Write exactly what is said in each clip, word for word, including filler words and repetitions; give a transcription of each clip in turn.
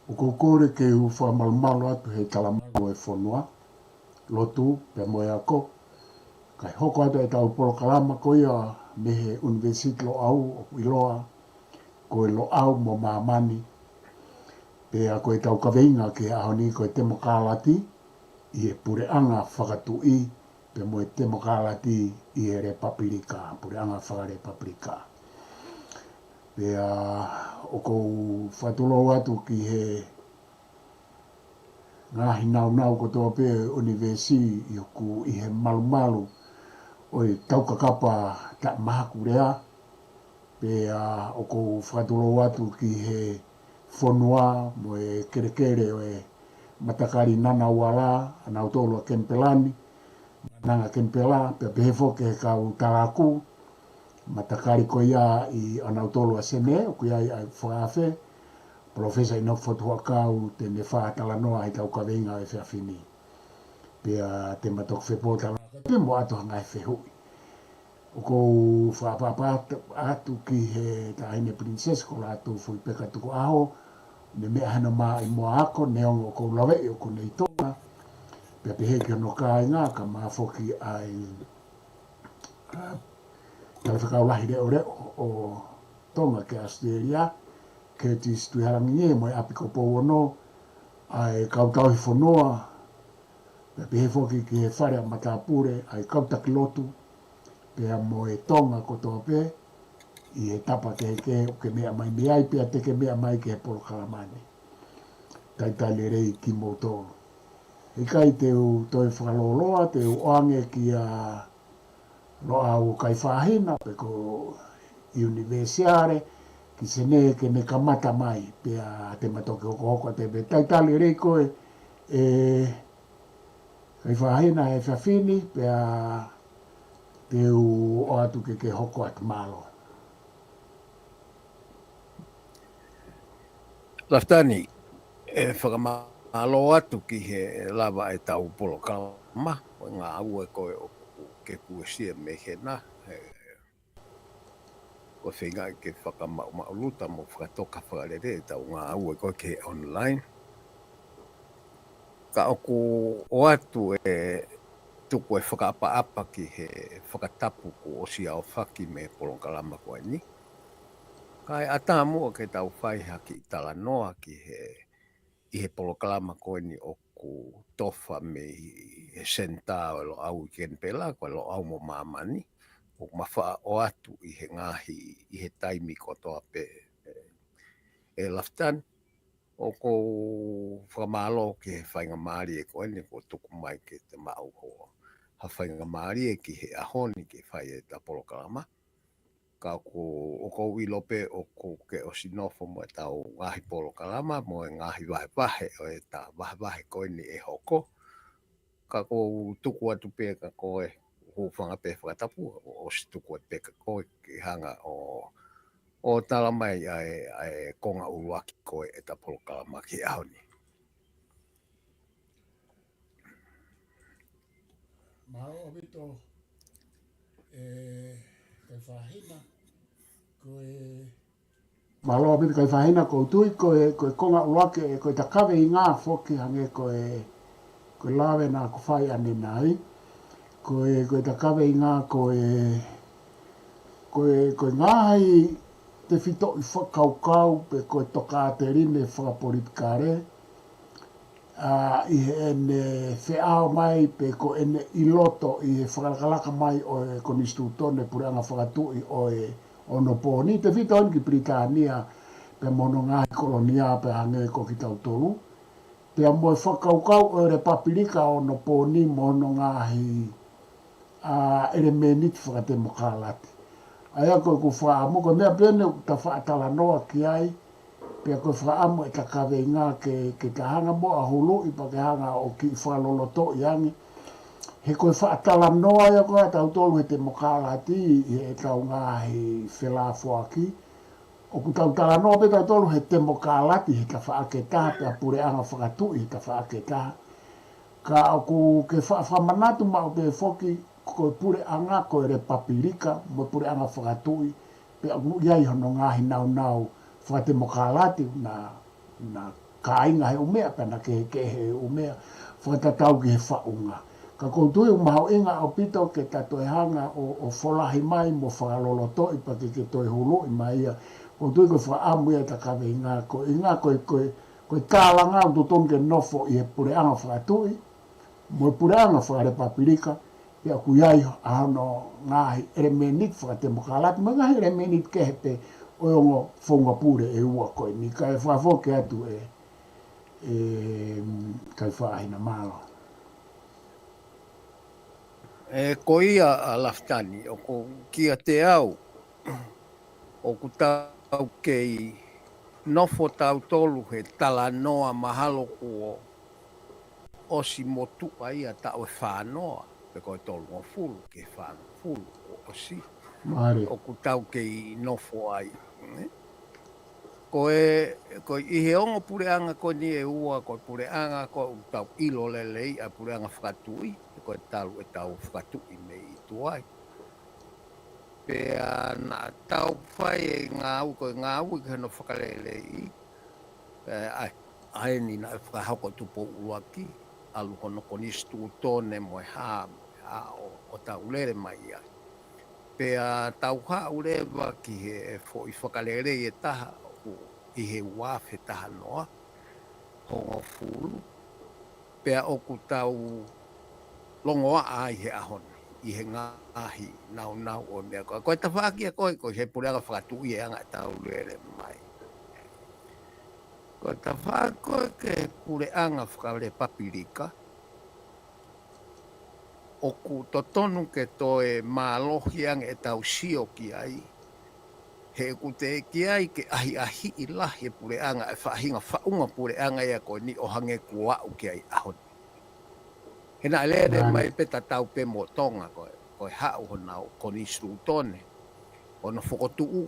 ʻOku ou kole ke u fakamalumalu atu he talamalu ʻo e fonua, lotu pea mo e ako, kae hoko atu ʻetau polokalama ko ia mei he ʻUnivēsiti Loʻau ʻoku ʻiloa ko e Loʻau mo Māmani. Pea ko ʻetau kaveinga ki he ʻaho ni ko e Temokalati ʻi he Puleʻanga Fakatuʻi pea mo e Temokalati ʻi he Lepapilika, Puleʻanga Fakalepapilika. Pea ʻoku ou fakatulou atu ki he ngaahi naunau kotoa pē ʻo e ʻunivēsi ʻi hoku ʻi he malumalu ʻo e taukakapa taʻemahakulea. Pea ʻoku ou fakatulou atu ki he fonua mo e kelekele ʻo e matakali Ngunnawal, ʻanautolu ʻa Kenipela ni, Maʻananga Kenipela, pea pehē foki ki he kau talaku, matakali ko ia ʻi ʻanautolu ʻa Senē, ʻoku ʻi ai ʻa e fakaafe, Professor ʻInoke Fotu Huʻakau, te ne fakatalanoa ʻi heʻetau kaveinga ʻo e efiafi ni. Pea te ma toki fepōtalanoa pē mo ʻoatu ha ngaahi fehuʻi. ʻOku ou fakaʻapaʻapa atu ki he Taʻahine Pilinisesi ko Lātūfuipeka Tukuʻaho, ne meʻa hano mā ʻi Moa Ako, neongo ʻoku ou laveʻi ʻoku ne ʻi Tonga, pea pehē ki hono kāinga, kae ʻumaʻā foki ʻa e, ʻa, Talafekau Lahi Leʻoleʻo ʻo Tonga ki ʻAositelēlia, Curtis Tuʻihalangingie mo e ʻApikopou Ono, ʻa e kau tauhi fonua, pea pehē foki ki he fale ʻa matāpule, ʻa e kau taki lotu, pea mo e Tonga kotoa pē, ʻi he tapa kehekehe ʻoku ke meʻa mai mei ai, pea te ke meʻa mai ki he polokalama ni. Talitali lelei kimoutolu. ʻIkai te u toe fakalōloa, te u ʻoange kia Loʻau Kaifahina, pe ko ʻIunivesiale, ki Senē ke ne kamata mai, pea te ma toki hokohoko atu pē. Talitali lelei koe, ʻe Kaifahina, he efiafi ni, pea te u ʻoatu ke ke hoko atu, mālō. Lafitani, ʻe fakamālō atu ki he lava ʻetau polokalama, ko e ngāue ko ē ʻoku ke kuesia mei hena, ʻe, ko e feinga ke fakamaʻumaʻuluta mo fakatoka fakalelei ʻetau ngāue ko ē ki he online. Ka ʻoku ʻoatu e tuku e fakaʻapaʻapa ki he fakatapu kuo ʻosi aofaki mei he polokalama ko eni. Kae ʻatā muʻa ke tau fai ha kiʻi talanoa ki he, ʻi he polokalama ko eni ʻoku tofa mei he senitā ʻo e Loʻau ʻi Kenipela, ko e Loʻau mo Māmani, ʻoku ma faʻa ʻoatu ʻi he ngaahi, ʻi he taimi kotoa pē, ʻe, ʻe Lafitani. ʻOku ou fakamālō ki he faingamālie ko eni kuo tuku mai ke te maʻu ho, ha faingamālie ki he ʻaho ni ke fai ʻeta polokalama. Ka ʻoku, ʻoku ou ʻilo pē ʻoku ke ʻosi nofo mo ʻetau ngaahi polokalama, mo e ngaahi vahevahe ʻo ʻeta vahevahe ko eni ʻe hoko. Ka ʻoku ou tuku atu pē kia koe, hūfanga pē he fakatapu, ʻosi tuku atu pē kia koe ke hanga ʻo, ʻo tala mai ʻa e, ʻa e konga ʻuluaki ko ē ʻeta polokalama ki he ʻaho ni. Mālō ʻaupito, ʻe Kaifahina, ko e Mālō ʻaupito Kaifahina, ʻoku ou tui ko e, ko e konga ʻuluaki, ko ʻeta kaveinga foki hangē ko e, ko e lave naʻa ku fai ʻanenai. Ko e, ko ʻeta kaveinga ko e, ko e, ko e ngaahi tefitoʻi fakakaukau pe ko e tokāteline fakapolitikale, ʻa, ʻi heʻene feʻao mai pe ko ʻene ʻi loto ʻi he fakalakalaka mai ʻo e Konisitūtone Puleʻanga Fakatuʻi ʻo e onopōni, tefito eni ki Pilitānia, pea mo hono ngaahi kolonia pea hangē ko kitautolu. Pea mo e fakakaukau ʻo e Lepapilika onopōni mo hono ngaahi ʻa, ʻelemēniti fakatemokalati. ʻA ia ko ʻeku fakaʻamu, ko e meʻa pē eni ʻoku ta faʻa talanoa ki ai, pea ko e fakaʻamu ʻeta kaveinga ke, ke ta hanga muʻa ʻo huluʻi pea ke hanga ʻo kiʻi fakalolotoʻi ange. He ko e faʻa talanoa ia ko ē ʻa tautolu he temokalati ʻi heʻetau ngaahi felāfoaki, ʻoku tau talanoa pē tautolu he temokalati he tafaʻaki ʻe taha, pea puleʻanga fakatuʻi he tafaʻaki ʻe taha. Ka ʻoku ke fa-, fakamanatu maʻu pē foki, ko e puleʻanga, ko e Lepapilika, mo e puleʻanga fakatuʻi, pea ʻoku ʻi ai hono ngaahi naunau fakatemokalati, na, na kāinga he ʻū meʻa, pea na kehekehe he ʻū meʻa, fakatatau ki he faʻunga. Ka ʻoku ou tui ʻoku mahuʻinga ʻaupito ke ta toe hanga ʻo, ʻo folahi mai mo fakalolotoʻi pea ke, ke toe huluʻi mai ia. ʻOku ou tui ko e fakaʻamu ia ʻeta kaveinga, ko e ʻuhinga ko e, ko e, ko e tālanga ʻoku totonu ke nofo ʻi he puleʻanga fakatuʻi, mo e puleʻanga fakalepapilika, pea ʻoku ʻi ai ʻa hono ngaahi ʻelemēniti fakatemokalati, mo e ngaahi ʻelemēniti kehe pē ʻo e ongo founga pule ʻe ua ko eni, kae fakafoki atu ē, ē, Kaifaʻahina, mālō. Ē, ko ia ʻa Lafitani, ʻoku kiate au, ʻoku tau kei nofo tautolu he talanoa mahalo kuo ʻosi motuʻa ia taʻu ʻe fānoa, pe ko e tolungofulu ki he fāngofulu kuo ʻosi. Mālie. ʻOku tau kei nofo ai, ne? Ko e, ko e ʻi he ongo puleʻanga ko eni ʻe ua, ko e puleʻanga ko ē ʻoku tau ʻilo lelei ʻa e puleʻanga fakatuʻi, ko e talu ʻetau fakatuʻi mei tuai. Pea naʻa tau fai e ngāue, ko e ngāue ki hono fakaleleiʻi, ē, ʻa e, ʻa eni naʻe fakahoko ʻe Tupou ʻUluaki, ʻalu hono konisitūtone mo e hā, mo e hā ʻo, ʻo tau lele mai ai. Pea tau haʻu leva ki he foʻi fakalelei ʻe taha ʻoku ʻi he ua afe taha noa, hongofulu, pea ʻoku tau longoaʻa ai he ʻaho ni, ʻi he ngaahi naunau ʻo e meʻa ko ē. Ko e tafaʻaki ia ko ē, ko e he puleʻanga fakatuʻi ʻe anga ʻetau lele mai. Ko e tafaʻaki ko ē ki he puleʻanga fakalepapilika, ʻoku totonu ke toe mālohi ange ʻetau sio ki ai, he ʻoku teʻeki ai ke ʻahiʻahiʻi lahi e puleʻanga, e faʻahinga faʻunga puleʻanga ia ko eni ʻo hangē kuo aʻu ki ai ʻaho ni. He naʻe lele mai pē tatau pē mo Tonga ko ē, ko e haʻu honau konisitūtone, hono fokotuʻu,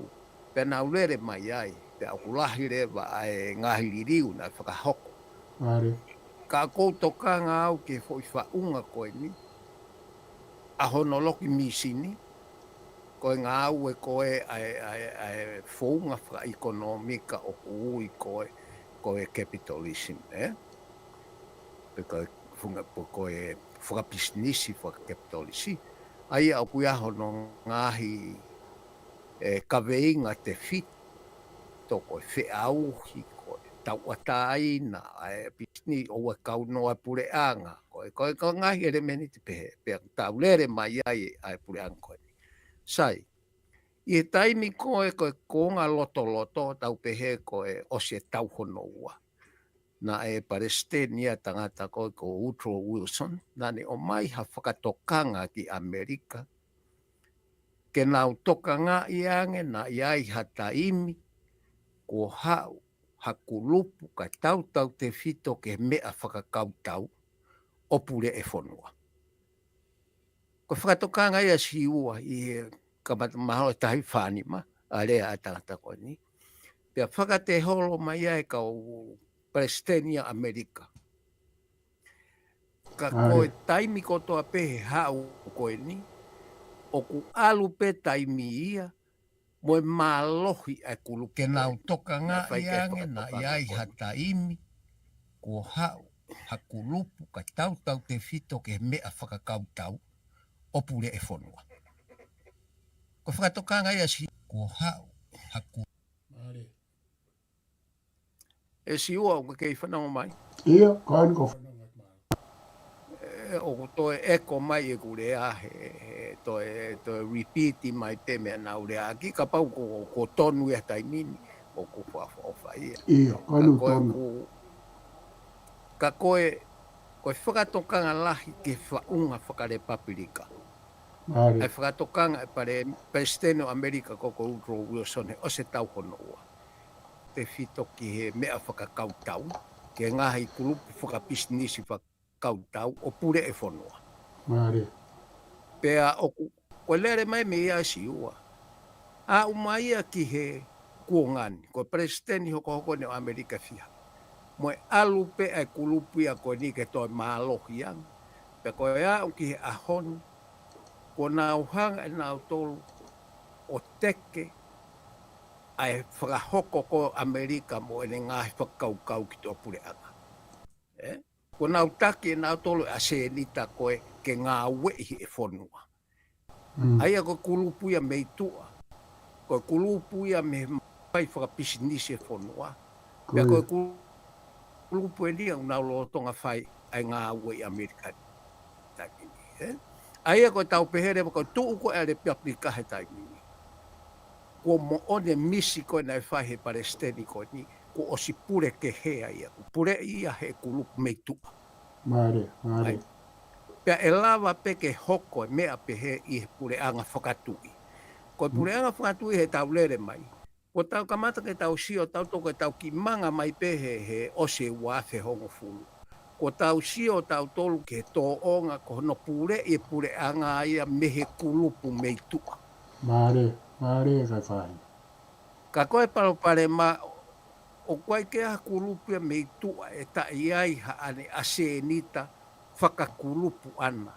pea nau lele mai ai, pea ʻoku lahi leva ʻa e ngaahi liliu naʻe fakahoko. Mālie. Ka ʻoku ou tokanga au ki he foʻi faʻunga ko eni, ʻa hono loki mīsini, ko e ngāue ko ē ʻa e, ʻa e, ʻa e founga fakaʻekonōmika ʻoku ui ko e, ko e capitalism, ē? Pe ko e funga, pe ko e fakapisinisi fakakapitolisi. ʻA ia ʻoku ʻi ai hono ngaahi, ē, kaveinga tefito, ko e feʻauhi, ko e tauʻatāina ʻa e pisinisi ʻo e kaunoa puleʻanga, ko e, ko e, ko e ngaahi ʻelemēniti pehē, pea tau lele mai ai ʻa e puleʻanga ko ē. Sai, ʻi he taimi ko ē, ko e konga lotoloto, tau pehē ko e ʻosi e taʻu hono ua, naʻe palesiteni ʻa e tangata ko ē ko Woodrow Wilson, naʻa ne ʻomai ha fakatokanga ki ʻAmelika, ke nau tokangaʻi ange naʻa ʻi ai ha taimi kuo haʻu ha kulupu kae tautautefito ki he meʻa fakakautau ʻo puleʻi e fonua. Ko e fakatokanga ia ʻa Siua ʻi he kamata mahalo ʻe taha hiva fā nima, ʻa e lea ʻa e tangata ko eni. Pea fakateholo mai ai e kau palesiteni ʻa ʻAmelika. Ka ko e taimi kotoa pē he haʻu ko eni, ʻoku ʻalu pē taimi ia, mo e mālohi ʻa e kulupu. Ke nau tokangaʻi ange naʻa ʻi ai ha taimi kuo haʻu ha kulupu kae tautautefito ki he meʻa fakakautau ʻo puleʻi e fonua. Ko e fakatokanga ia ʻa Siua, kuo haʻu ha kulupu. Mālie. ʻE Siua, ʻoku ke kei fanongo mai? ʻIo, ko eni ko. Ē, ʻoku toe ʻeko mai ʻeku lea he, he toe, toe repeat mai pē meʻa naʻa ku lea ʻaki, kapau ko, ko tonu ia he taimi ni, ʻoku fakaʻofoʻofa ia. ʻIo, ko eni tonu. Ka ko e, ko e fakatokanga lahi ki he faʻunga fakalepapilika. Mālie. ʻA e fakatokanga ʻa e pale, palesiteni ʻo ʻAmelika ko, ko Woodrow Wilson he ʻosi e taʻu hono ua. Tefito ki he meʻa fakakautau, ki he ngaahi kulupu fakapisinisi fakakautau ʻo puleʻi e fonua. Mālie. Pea ʻoku, ko e lele mai mei ai ʻa Siua. Aʻu mai ia ki he kuonga ni, ko e palesiteni hokohoko ni ʻo ʻAmelika ʻe fiha. Mo e ʻalu pē ʻa e kulupu ia ko eni ke toe mālohi ange. Pea ko e aʻu ki he ʻaho ni, kuo nau hanga ʻe nautolu ʻo teke ʻa e fakahoko ko ē ʻa ʻAmelika mo ʻene ngaahi fakakaukau ki tuʻa puleʻanga. Ē? Ko ʻenau taki ʻe nautolu ʻa e ʻasenita ko ē ke ngāueʻi he fonua. ʻA ia ko e kulupu ia mei tuʻa. Ko e kulupu ia mei he fai fakapisinisi e fonua. Pea ko e kulupu eni ia ʻoku nau lolotonga fai ʻa e ngāue ʻi ʻAmelika. Taimi ni, ē? ʻA ia ko e tau pehē leva ko e tuʻu ko ē ʻa e Lepapulika he taimi ni. Kuo moʻoni e misi ko ē naʻe fai he palesiteni ko eni, kuo ʻosi pule kehe ai ia. Kuo puleʻi ia he kulupu mei tuʻa. Mālie, mālie. Pea ʻe lava pē ke hoko e meʻa pehē ʻi he puleʻanga fakatuʻi. Ko e puleʻanga fakatuʻi he tau lele mai. Kuo tau kamata ke tau sio, tau toko e tau kiʻi manga mai pē he, he ʻosi e ua afe hongofulu. Kuo tau sio tautolu ki he tōʻonga ko hono puleʻi e puleʻanga ia mei he kulupu mei tuʻa. Mālie, mālie kae fai. Ka ko e palopalema, ʻoku ʻikai ke ʻi ai ha kulupu ia mei tuʻa ʻe taʻe ʻi ai haʻane ʻasenita fakakulupu ʻana.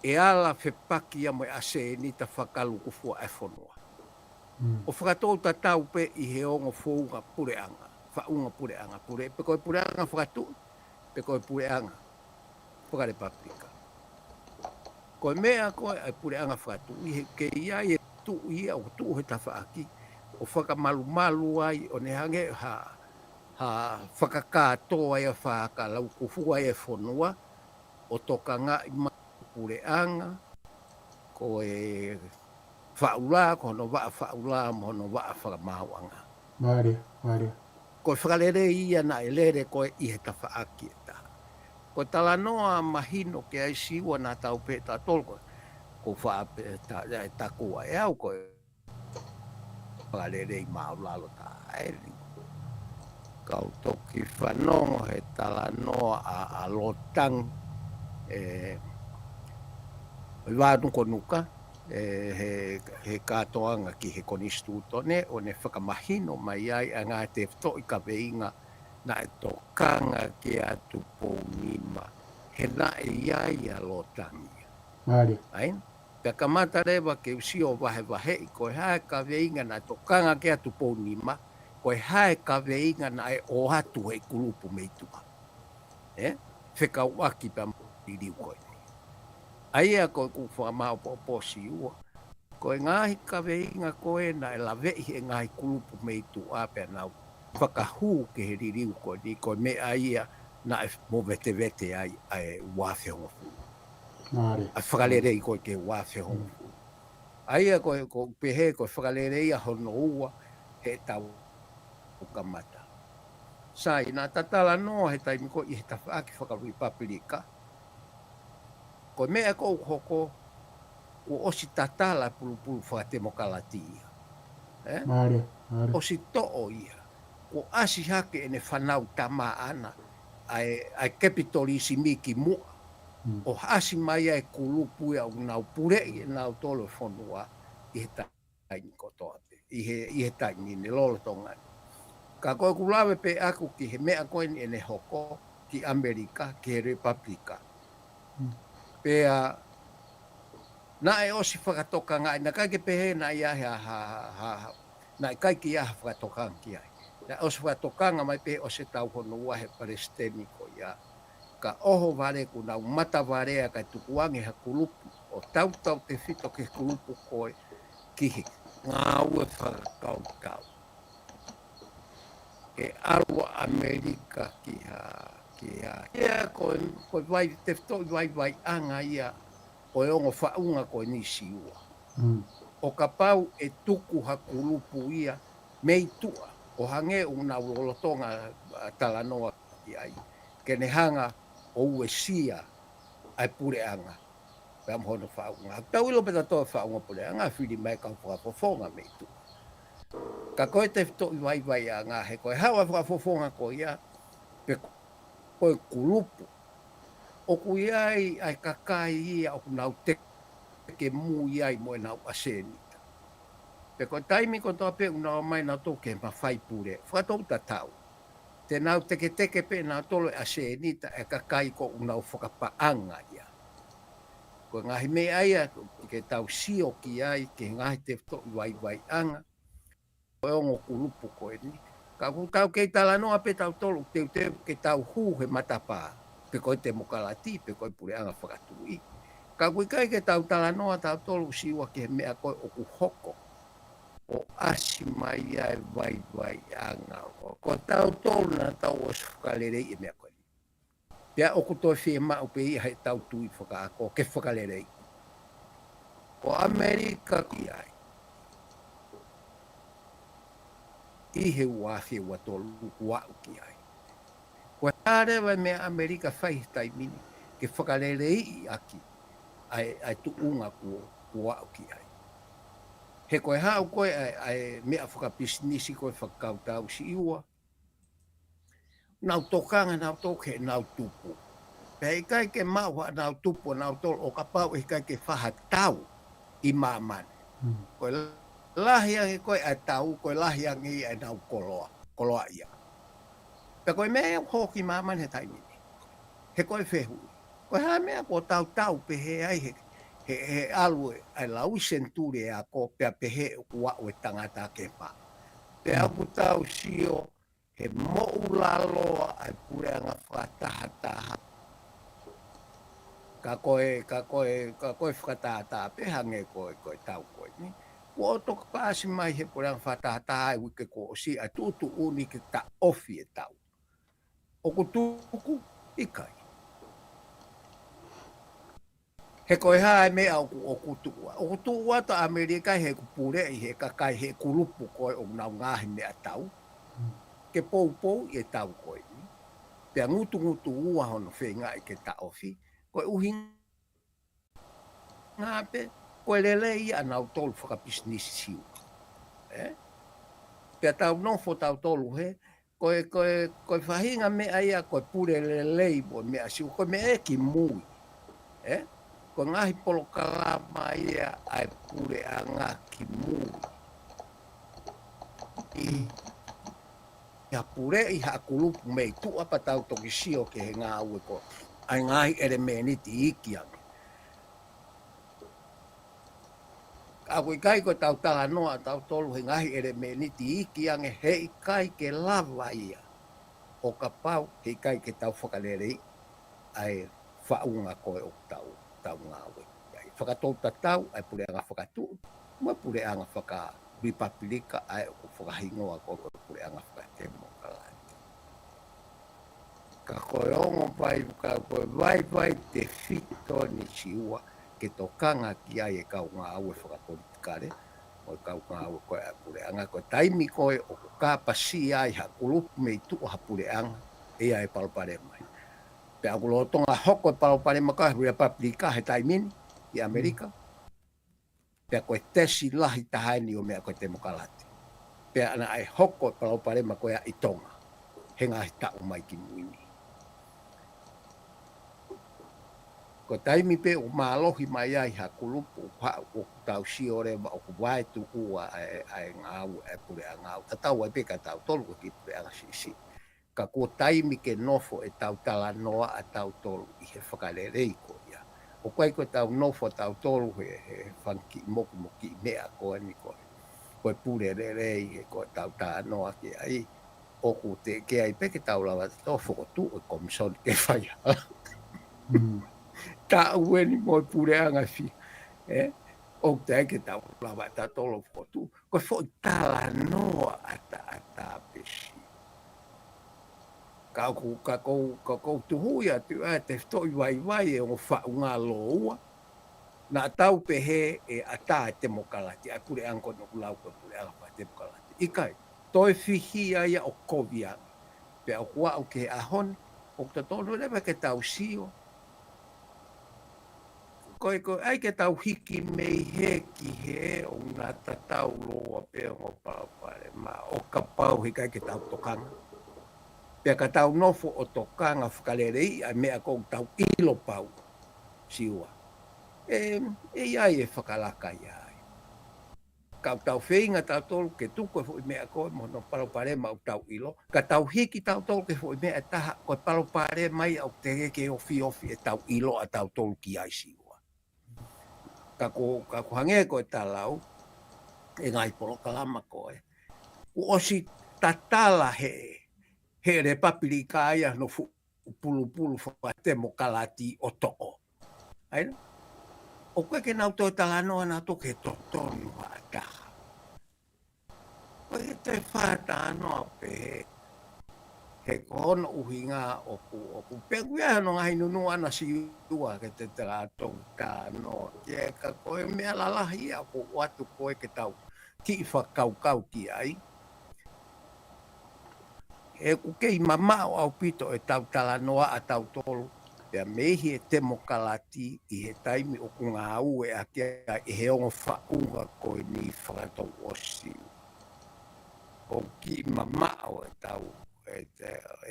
ʻE ala fepaki ia mo e ʻasenita fakalūkufua e fonua. ʻO fakatou tatau pē ʻi he ongo founga puleʻanga, faʻunga puleʻanga, pule, pe ko e puleʻanga fakatuʻi, pe ko e puleʻanga fakalepapulika. Ko e meʻa ko ē ʻa e puleʻanga fakatuʻi, he ʻoku ʻi ai e tuʻi ia ʻoku tuʻu he tafaʻaki, ʻo fakamalumalu ai, ʻo ne hangē ha, ha fakakātoa ia fakalūkufua e fonua, ʻo tokangaʻi mai puleʻanga, ko e faʻu lā, ko hono vaʻa faʻu lā, mo hono vaʻa fakamaauʻanga. Mālie, mālie. Ko e fakalelei ia naʻe lele ko ē ʻi he tafaʻaki ʻe taha. Ko e talanoa mahino ki ai Siua naʻa tau pehē tautolu ko, ko faʻa pē ta, e takua ʻe au ko e fakalelei māʻulalo taʻaeni. Kau toki fanongo he talanoa ʻa, ʻa Lotang, ē, ʻi Vānukonuka, ē, he, he kātoanga ki he konisitūtone, ʻo ne fakamahino mai ai ʻa e ngaahi tefitoʻi kaveinga naʻe tokanga ki ai ʻa Tupounima, he naʻe ʻi ai ʻa Lotang ia. Mālie. ʻAi? Pea kamata leva ke u sio vahevaheʻi ko e hā e kaveinga naʻe tokanga ki ai ʻa Tupounima, ko e hā e kaveinga naʻe ʻoatu he kulupu mei tuʻa. Ē? Fekauʻaki pea mo e liliu ko eni. ʻA ia ko ʻeku fakamāʻopoʻopo Siua. Ko e ngaahi kaveinga ko ē naʻe laveʻi he ngaahi kulupu mei tuʻa pea nau fakahū ki he liliu ko eni, ko e meʻa ia naʻe movetevete ai ʻa e ua afe hongofulu. Mālie. ʻA e fakalelei ko ē ki he ua afe hongofulu. ʻA ia ko e, ko e pehē ko e fakalelei ia hono ua he tau kamata. Sai, naʻa ta talanoa he taimi ko ē ʻi he tafaʻaki fakalepapulika. Ko e meʻa ko ē ʻoku hoko, kuo ʻosi tatala e pulupulu fakatemokalatia. Ē? Mālie, mālie. ʻOsi toʻo ia. Kuo ʻasi hake ʻene fānau tama ʻana, ʻa e, ʻa e kapitalisimi ki muʻa. ʻO ʻasi mai ai e kulupu ia ʻoku nau puleʻi ʻe nautolu e fonua ʻi he taimi kotoa pē, ʻi he, ʻi he taimi ni lolotonga ni. Ka ko ʻeku lave pē ʻaku ki he meʻa ko eni ʻene hoko ki ʻAmelika, ki he Lepapulika. Pea naʻe ʻosi fakatokangaʻi, naʻe ʻikai ke pehē naʻe ʻi ai ha, ha, ha, ha, naʻe ʻikai ke ʻi ai ha fakatokanga ki ai. Naʻe ʻosi fakatokanga mai pē ʻosi e tau hono ua he palesiteni ko ia. Ka ʻohovale kuo nau matavalea kae tukuange ha kulupu ʻo tautautefito ki he kulupu ko ē ki he ngāue fakakautau. ʻE ʻalu ʻa ʻAmelika ki ha, ki ha. Ia ko e, ko e vai, tefitoʻi vaivaiʻanga ia ʻo e ongo faʻunga ko eni Siua. ʻO kapau ʻe tuku ha kulupu ia mei tuʻa, ʻo hangē ʻoku nau lolotonga, ʻa, talanoa ki ai. Ke ne hanga ʻo uesia ʻa e puleʻanga. Pea mo hono faʻunga. Tau ʻilo pē tautolu e faʻunga puleʻanga, fili mai kau fakafofonga mei tuʻa. Ka ko e tefitoʻi vaivaiʻanga he ko e haʻu ʻa e fakafofonga ko ia, pe ko e kulupu. ʻOku ʻi ai ʻa e kakai ia ʻoku nau tekemui ai mo ʻenau ʻasenita. Pe ko e taimi kotoa pē ʻoku nau ō mai nautolu ke mafai pule. Fakatou tatau. Te nau teketeke pē nautolu e ʻasenita e kakai ko ʻenau fakapaʻanga ia. Ko e ngaahi meʻa ia ke tau sio ki ai ki he ngaahi tefitoʻi vaivaiʻanga. e ongo kulupu ko eni. Ka ʻoku tau kei talanoa pē tautolu, teuteu ke tau hū he matapā, pe ko e temokalati, pe ko e puleʻanga fakatuʻi. Ka ʻoku ʻikai ke tau talanoa tautolu, Siua, ki he meʻa ko ē ʻoku hoko ʻo ʻasi mai ai e vaivaiʻanga. Ko tautolu naʻa tau ʻosi fakaleleiʻi e meʻa ko eni. Pea ʻoku toe fiemaʻu pē ia heʻetau tui fakaako ke fakaleleiʻi. Ko ʻAmelika ki ai, ʻi he ua afe ua tolu kuo aʻu ki ai. Ko e hā leva e meʻa ʻAmelika fai he taimi ni ke fakaleleiʻi ʻaki ʻa e, ʻa e tuʻunga kuo, kuo aʻu ki ai. He ko e haʻu ko ē ʻa e, ʻa e meʻa fakapisinisi ko ē fakakautau, Siua, nau tokanga nautolu ki heʻenau tupu. Pea ʻikai ke maʻu haʻanau tupu ʻanautolu ʻo kapau ʻe ʻikai ke fai ha tau ʻi māmani. Ko e lahi ange ko ē ʻa e tau, ko e lahi ange ia ʻenau koloa, koloaʻia. Pea ko e meʻa ia ʻoku hoko ʻi māmani he taimi ni. He ko e fehuʻi, ko e hā e meʻa kuo tau tau pehē ai he, he, he ʻalu e, ʻa e laui senituli e ako, pea pehē ʻoku aʻu e tangata ke mā. Pea ʻoku tau sio he moʻulaloa ʻa e puleʻanga fakatahataha. Ka ko e, ka ko e, ka ko e fakatātā pē hangē ko e, ko e tau ko eni. Kuo toki paasi mai he puleʻanga fakatahataha e uike kuo ʻosi ʻa e tuʻutuʻuni ke taʻofi e tau. ʻOku tuku? ʻIkai. He ko e hā e meʻa ʻoku, ʻoku tuʻu ai? ʻOku tuʻu atu ʻa ʻAmelika he ʻoku puleʻi he kakai he kulupu ko ē ʻoku nau ngaahi meʻatau ke poupouʻi e tau ko eni. Pea ngutungutu ua hono feingaʻi ke taʻofi. Ko e ʻuhinga pē, ko e lelei ia ʻanautolu fakapisinisi, Siua. Ē? Pea tau nofo tautolu he, ko e, ko e, ko e faʻahinga meʻa ia, ko e pule lelei mo e meʻa, Siua, ko e meʻa ia kimui. Ē? Ko e ngaahi polokalama ia ʻa e puleʻanga kimui. ʻI, ʻi ha puleʻi ha kulupu mei tuʻa pea tau toki sio ki he ngāue ko ē ʻa e ngaahi ʻelemēniti iiki ange. Ka ʻoku ʻikai ko ʻetau talanoa ʻatautolu he ngaahi ʻelemēniti iiki ange, heʻikai ke lava ia ʻo kapau heʻikai ke tau fakaleleiʻi ʻa e faʻunga ko ē ʻoku tau, tau ngāue ai. Fakatoutatau ʻa e puleʻanga fakatuʻi mo e puleʻanga fakalipapilika ʻa ē ʻoku fakahingoa ko ē ko e puleʻanga fakatemokalati. Ka ko e ongo vai, ka ko e vaivai tefito eni, Siua, ke tokanga ki ai e kau ngāue fakapolitikale mo e kau ngāue ko ē ʻa e puleʻanga, ko e taimi ko ē ʻoku kāpasia ai ha kulupu mei tuʻa ha puleʻanga, ʻe ʻi ai e palopalema. Pea ʻoku lolotonga hoko e palopalema ko ē ʻa e Lipapilika he taimi ni ʻi ʻAmelika. Pea ko e tesi lahi taha eni ʻo e meʻa ko e temokalati. Pea naʻe hoko e palopalema ko ē ʻi Tonga he ngaahi taʻu mai kimui ni. Ko e taimi pē ʻoku mālohi mai ai ha kulupu, ʻoku haʻu, ʻoku tau sio leva ʻoku vaetuʻua ʻa e, ʻa e ngāue ʻa e puleʻanga, ʻo tatau ai pē kia tautolu ko e kiʻi puleʻanga siʻisiʻi. Ka kuo taimi ke nofo ʻetau talanoa ʻatautolu ʻi he fakalelei ko ia. ʻOku ʻikai ko ʻetau nofo ʻatautolu he, he fanga kiʻi moku mo e kiʻi meʻa ko eni ko ē, ko e pule lelei he ko ʻetau talanoa ki ai. ʻOku teʻeki ai pē ke tau lava ʻo fokotuʻu e komisoni ke fai ha taʻu eni mo e puleʻanga fia. Ē? ʻOku teʻeki ke tau lava ʻatautolu ʻo fokotuʻu. Ko e foʻi talanoa ʻataʻatā pē, Siua. Ka ʻoku, ka ʻoku, ka ʻoku ou tuhuʻi atu ʻa e tefitoʻi vaivai e ongo faʻunga lōua. Naʻa tau pehē ʻe ʻatā e temokalati, ʻa e puleʻanga ko eni ʻoku lau ko e puleʻanga fakatemokalati. ʻIkai, toe fihia ia ʻo kovi ange. Pea ʻoku aʻu ki he ʻaho ni, ʻoku totonu leva ke tau sio. Ko e, ko e ʻai ke tau hiki mei hē ki hē ʻoku na tatau lōua pē ongo palopalema ʻo kapau heʻikai ke tau tokanga. Pea ka tau nofo ʻo tokanga fakaleleiʻi ʻa e meʻa ʻoku tau ʻilo pau, Siua, ʻe, ʻe ʻi ai e fakalaka ia ai. Ka ʻoku tau feinga tautolu ke tuku e foʻi meʻa ko ē mo hono palopalema ʻoku tau ʻilo. Ka tau hiki tautolu ki he foʻi meʻa ʻe taha, ko e palopalema ia ʻoku teʻeki ke ofiofi ʻetau ʻilo ʻatautolu ki ai, Siua. Ka ko, ka ko e hangē ko e talau ʻe he ngaahi polokalama ko ē, kuo ʻosi tatala he, he Lepapilika ia hono fuʻu pulupulu fakatemokalati ʻo toʻo. ʻAi, ʻo koe ke nau toe talanoa nautolu ki he totonu ʻa taha. ʻOku ʻikai ke toe fakatalanoa pē he, he ko hono ʻuhinga ʻoku, ʻoku pea ʻoku ʻi ai hono ngaahi nunuʻa ʻa Siua ke te tala atu talanoa ki ai, ka ko e meʻa lalahi ia ʻoku ʻoatu ko ē ke tau kiʻi fakakaukau ki ai. He ʻoku kei mamaʻo ʻaupito ʻetau talanoa ʻa tautolu pea mei he temokalati ʻi he taimi ʻoku ngāue ʻaki ai ʻe he ongo faʻunga ko eni fakatouʻosi. ʻOku kiʻi mamaʻo ʻetau, ʻe,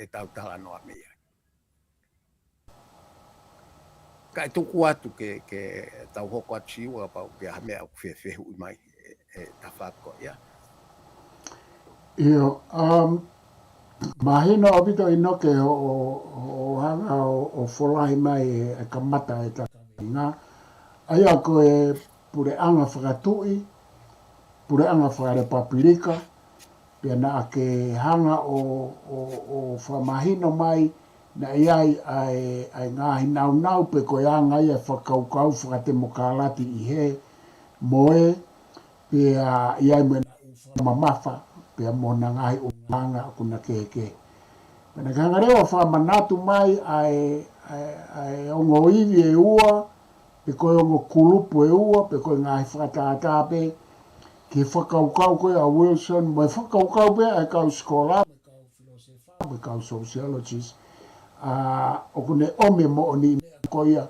ʻetau talanoa mei ai. Kae tuku atu ke, ke tau hoko atu Siua kapau ʻoku ʻi ai ha meʻa ʻoku fie fehuʻi mai ʻe, ʻe Tafako ia. ʻIo, um, mahino ʻaupito ʻInoke ʻo, ʻo, ʻo hanga ʻo, ʻo folahi mai e, e kamata e takavenga. ʻA ia ko e puleʻanga fakatuʻi, puleʻanga fakalepapilika, pea naʻa ke hanga ʻo, ʻo, ʻo fakamahino mai, naʻe ʻi ai ʻa e, ʻa e ngaahi naunau pe ko e anga ia e fakakaukau fakatemokalati ʻi he mo e, pea ʻi ai mo e naʻe fakamamafa, pea mo hona ngaahi ʻulungaanga ʻoku na kehekehe. Pea naʻa ke hanga leva ʻo fakamanatu mai ʻa e, ʻa e, ʻa e ongo ivi ʻe ua, pe ko e ongo kulupu ʻe ua, pe ko e ngaahi fakatātā pē, ki he fakakaukau ko ē ʻa Wilson, mo e fakakaukau pē ʻa e kau sikola, mo e kau filōsefa, mo e kau sociologist, ʻa, ʻoku ne ʻomi e moʻoniʻi meʻa ko ia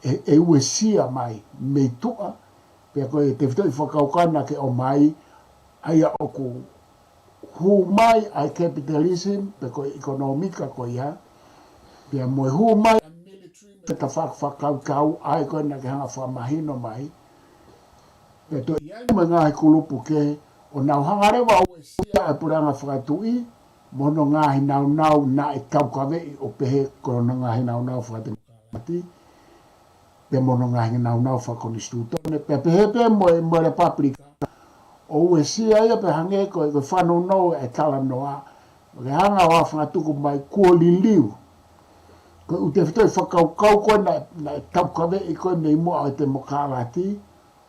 ʻe, ʻe uesia mai mei tuʻa, pea ko e tefitoʻi fakakaukau naʻa ke ʻomai, ʻa ia ʻoku hū mai ʻa e capitalism, pe ko e ʻekonōmika ko ia, pea mo e hū mai ʻa e military, mo e tafaʻaki fakakaukau, ʻa ia ko ē naʻa ke hanga ʻo fakamahino mai. Pea toe ʻi ai mo e ngaahi kulupu kehe, ʻo nau hanga leva ʻo uesia e puleʻanga fakatuʻi, mo hono ngaahi naunau naʻe taukaveʻi ʻo pehē ko hono ngaahi naunau fakatemokalati, pea mo hono ngaahi naunau fakakonisitūtone, pea pehē pē mo e, mo e lepapilika. ʻO uesia ia pea hangē ko e, ko e fanongo e talanoa, ʻo ke hanga ʻo fakatuku mai kuo liliu. Ko e ʻū tefitoʻi fakakaukau ko ē naʻe, naʻe taukaveʻi ko ē mei muʻa ʻo e temokalati,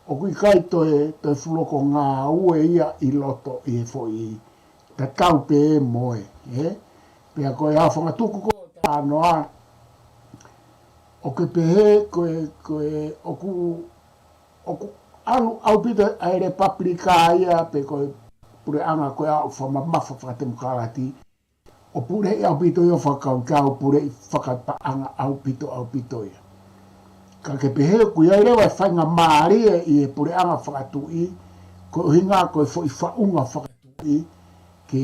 ʻoku ʻikai toe, toe fuʻu loko ngāue ia ʻi loto ʻi he foʻi tatau pē mo e, ē? Pea ko e ʻa e fakatuku ko ē ʻo e talanoa, ʻoku ke pehē ko e, ko e, ʻoku, ʻoku ʻalu ʻaupito ʻa e lepapilika ia pe ko e puleʻanga ko ē ʻoku fakamamafa fakatemokalati, ʻo puleʻi ʻaupito ia ʻo fakakaukau, puleʻi fakapaʻanga ʻaupito, ʻaupito ia. Ka ke pehē ʻoku ʻi ai leva e faingamālie ʻi he puleʻanga fakatuʻi, ko e ʻuhinga ko e foʻi faʻunga fakatuʻi, ke,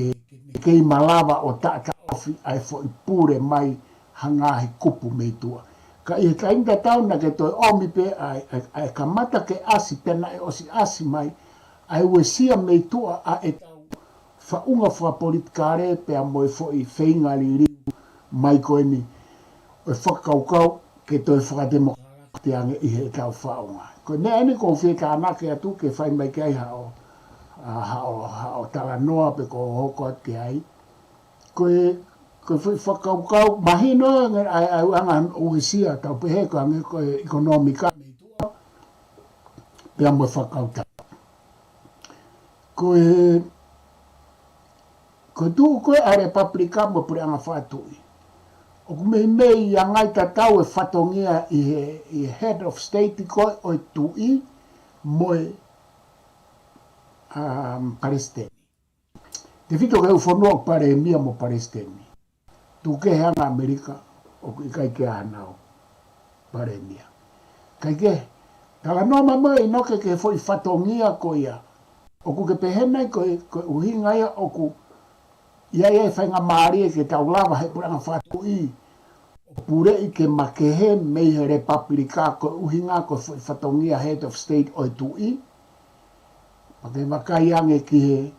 ke kei malava ʻo taʻataʻofi ʻa e foʻi pule mai ha ngaahi kupu mei tuʻa. Ka ʻi he taimi tatau naʻa ke toe ʻomi pē ʻa e, ʻa e, ʻa e kamata ke ʻasi pea naʻe ʻosi ʻasi mai, ʻa e uesia mei tuʻa ʻa ʻetau faʻunga fakapolitikale pea mo e foʻi feinga liliu mai ko eni ʻo e fakakaukau ke toe fakatemokalati ange ʻi heʻetau faʻunga. Ko e meʻa eni ʻoku ou fie tānaki atu ke fai mai ki ai haʻo, ʻa, haʻo, haʻo talanoa pe ko hoʻo hoko atu ki ai. Ko e, ko e foʻi fakakaukau, mahino ʻa e, ʻa e ʻuhinga ʻo e uesia, tau pehē ko e hangē ko e ʻekonōmika mei tuʻa, pea mo e fakakautau. Ko e, ko e tuʻu ko ē ʻa e lepapilika mo e puleʻanga fakatuʻi, ʻoku meimei ʻi ai e ngaahi tatau e fatongia ʻi he, ʻi he head of state ko ē ʻo e tuʻi mo e, um, palesiteni. Tefito ki he ʻū fonua ʻoku palēmia mo palesiteni. Tuku kehe ange ʻAmelika, ʻoku ʻikai ke ʻi ai hanau palēmia. Kae kehe, talanoa mai muʻa ʻInoke ki he foʻi fatongia ko ia. ʻOku ke pehē nai ko e, ko e ʻuhinga ia ʻoku ʻi ai e faingamālie ke tau lava he puleʻanga fakatuʻi ʻo puleʻi ke makehe mei he lepapilika ko e ʻuhinga ko e foʻi fatongia head of state ʻo e tuʻi. Pea ke vakai ange ki he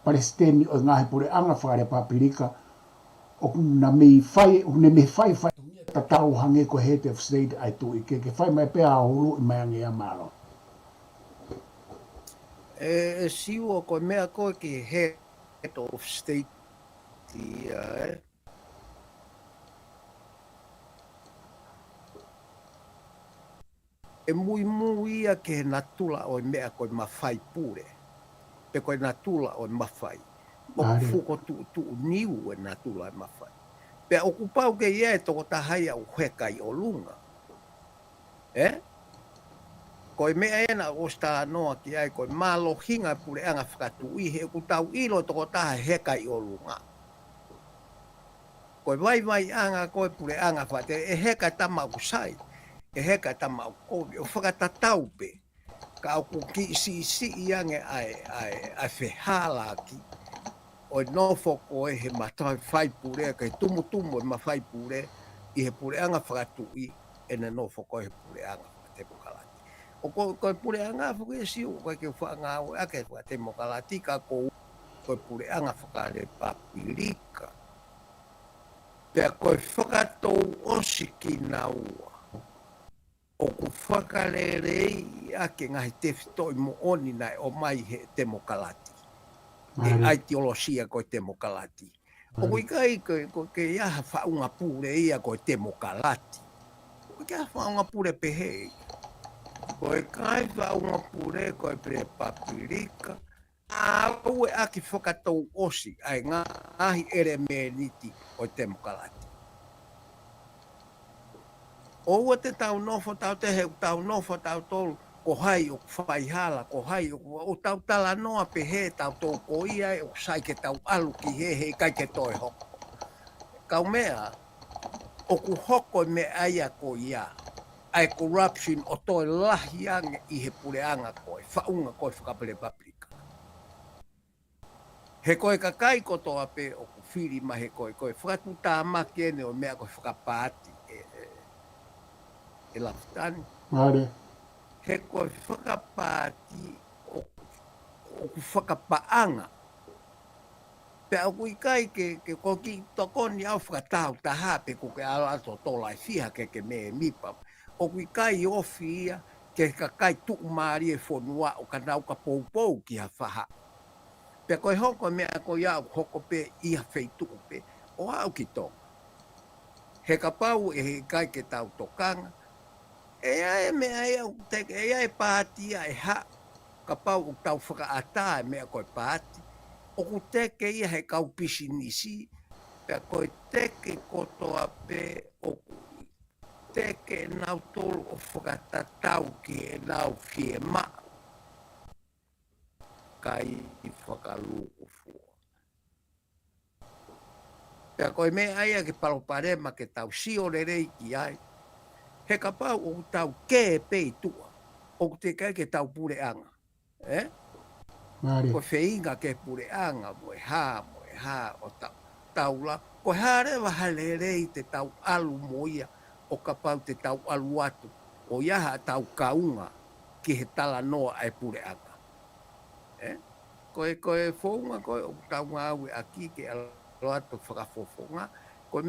palesiteni ʻo e ngaahi puleʻanga fakalepapilika, ʻoku na mei fai, ʻoku ne mei fai fatongia tatau hangē ko e head of state ʻa e tuʻi. Ke, ke fai mai pea ʻuluʻi mai ange ia, mālō. ʻE, ʻe Siua, ko e meʻa ko ē ki he Secretary of State ia, ē. ʻE muimui ia ki he natula ʻo e meʻa ko e mafai pule. Pe ko e natula ʻo e mafai. ʻOku fuko tuʻutuʻu niu e natula ʻo e mafai. Pea ʻoku pau ke ʻi ai e tokotaha ia ʻoku heka ʻi ʻolunga. Ē? Ko e meʻa ena ʻoku ʻosi talanoa ki ai, ko e mālohinga e puleʻanga fakatuʻi, he ʻoku tau ʻilo tokotaha heka ʻi ʻolunga. Ko e vaivaiʻanga ko e puleʻanga fakatele, ʻe heka e tama ʻoku sai, ʻe heka e tama ʻoku kovi, ʻo fakatatau pē. Ka ʻoku kiʻi siʻisiʻi ange ʻa e, ʻa e, ʻa e fehālaaki ʻo e nofo ko ē he mafai pule, ke tumutumu e mafai pule ʻi he puleʻanga fakatuʻi ʻene nofo ko ē he puleʻanga fakatemokalati. ʻO ko, ko e puleʻanga foki ʻe Siu, ʻoku ʻikai ke u faʻa ngāueʻaki e fakatemokalati ka ko, ko e puleʻanga fakalepapilika. Pea ko e fakatouʻosi kinaua ʻoku fakaleleiʻi ʻaki e ngaahi tefitoʻi moʻoni naʻe ʻomai he temokalati. E ʻaitiolosia ko e temokalati. ʻOku ʻikai ko, ko ke ʻi ai ha faʻunga pule ia ko e temokalati. ʻOku ʻikai ha faʻunga pule pehē ia. Ko e kai faʻunga pule ko e lepapilika. ʻA ʻoku ʻi ai e fakatouʻosi ʻa e ngaahi ʻelemēniti ʻo e temokalati. ʻOua te tau nofo tautolu, he ʻoku tau nofo tautolu, ko hai ʻoku faihala, ko hai ʻoku, ʻoku tau talanoa pehē tautolu ko ia ʻoku sai ke tau ʻalu ki hē, he ʻikai ke toe hoko. Kaumeʻa, ʻoku hoko e meʻa ia ko ia, ʻa e corruption ʻo toe lahi ange ʻi he puleʻanga ko e, faʻunga ko e fakalepapilika. He ko e kakai kotoa pē ʻoku fili mai he ko e, ko e fakatuʻutāmaki eni ʻo e meʻa ko e fakapaati ē, ē, ē Lafitani. He ko e fakapaati ʻoku, ʻoku fakapaʻanga. Pea ʻoku ʻikai ke, ke ko e kiʻi tokoni ʻaʻau fakatāutaha pe ko ke ʻalu atu ʻo tola e fiha ke ke mēmipa. ʻOku ʻikai ofi ia ki he kakai tuʻumālie e fonua ʻo ka nau ka poupou ki ha faʻahi. Pea ko e hoko e meʻa ko ia ʻoku hoko pē ʻi ha feituʻu pē ʻo aʻu ki Tonga. He kapau ʻe ʻikai ke tau tokanga, ʻe ʻi ai e meʻa ia ʻoku teke, ʻe ʻi ai e paati ia ʻe haʻu, kapau ʻoku tau fakaʻatā e meʻa ko e paati, ʻoku teke ia he kau pisinisi, pea ko e teke kotoa pē ʻoku teke nautolu ʻo fakatatau ki heʻenau fiemaʻu kai fakalūkufua. Pea ko e meʻa ia ke palopalema ke tau sio lelei ki ai. He kapau ʻoku tau kē pē ʻi tuʻa, ʻoku teʻeki ai ke tau puleʻanga. Ē? Ko e feinga ke puleʻanga, mo e hā, mo e hā, ʻo tau, tau la, ko e hā leva ha lelei te tau ʻalu mo ia, ʻo kapau te tau ʻalu atu, ʻo ʻi ai haʻatau kaunga ki he talanoa ʻa e puleʻanga. Ē? Ko e, ko e founga ko ē ʻoku tau ngāueʻaki ke ʻalu atu fakafofonga, ko e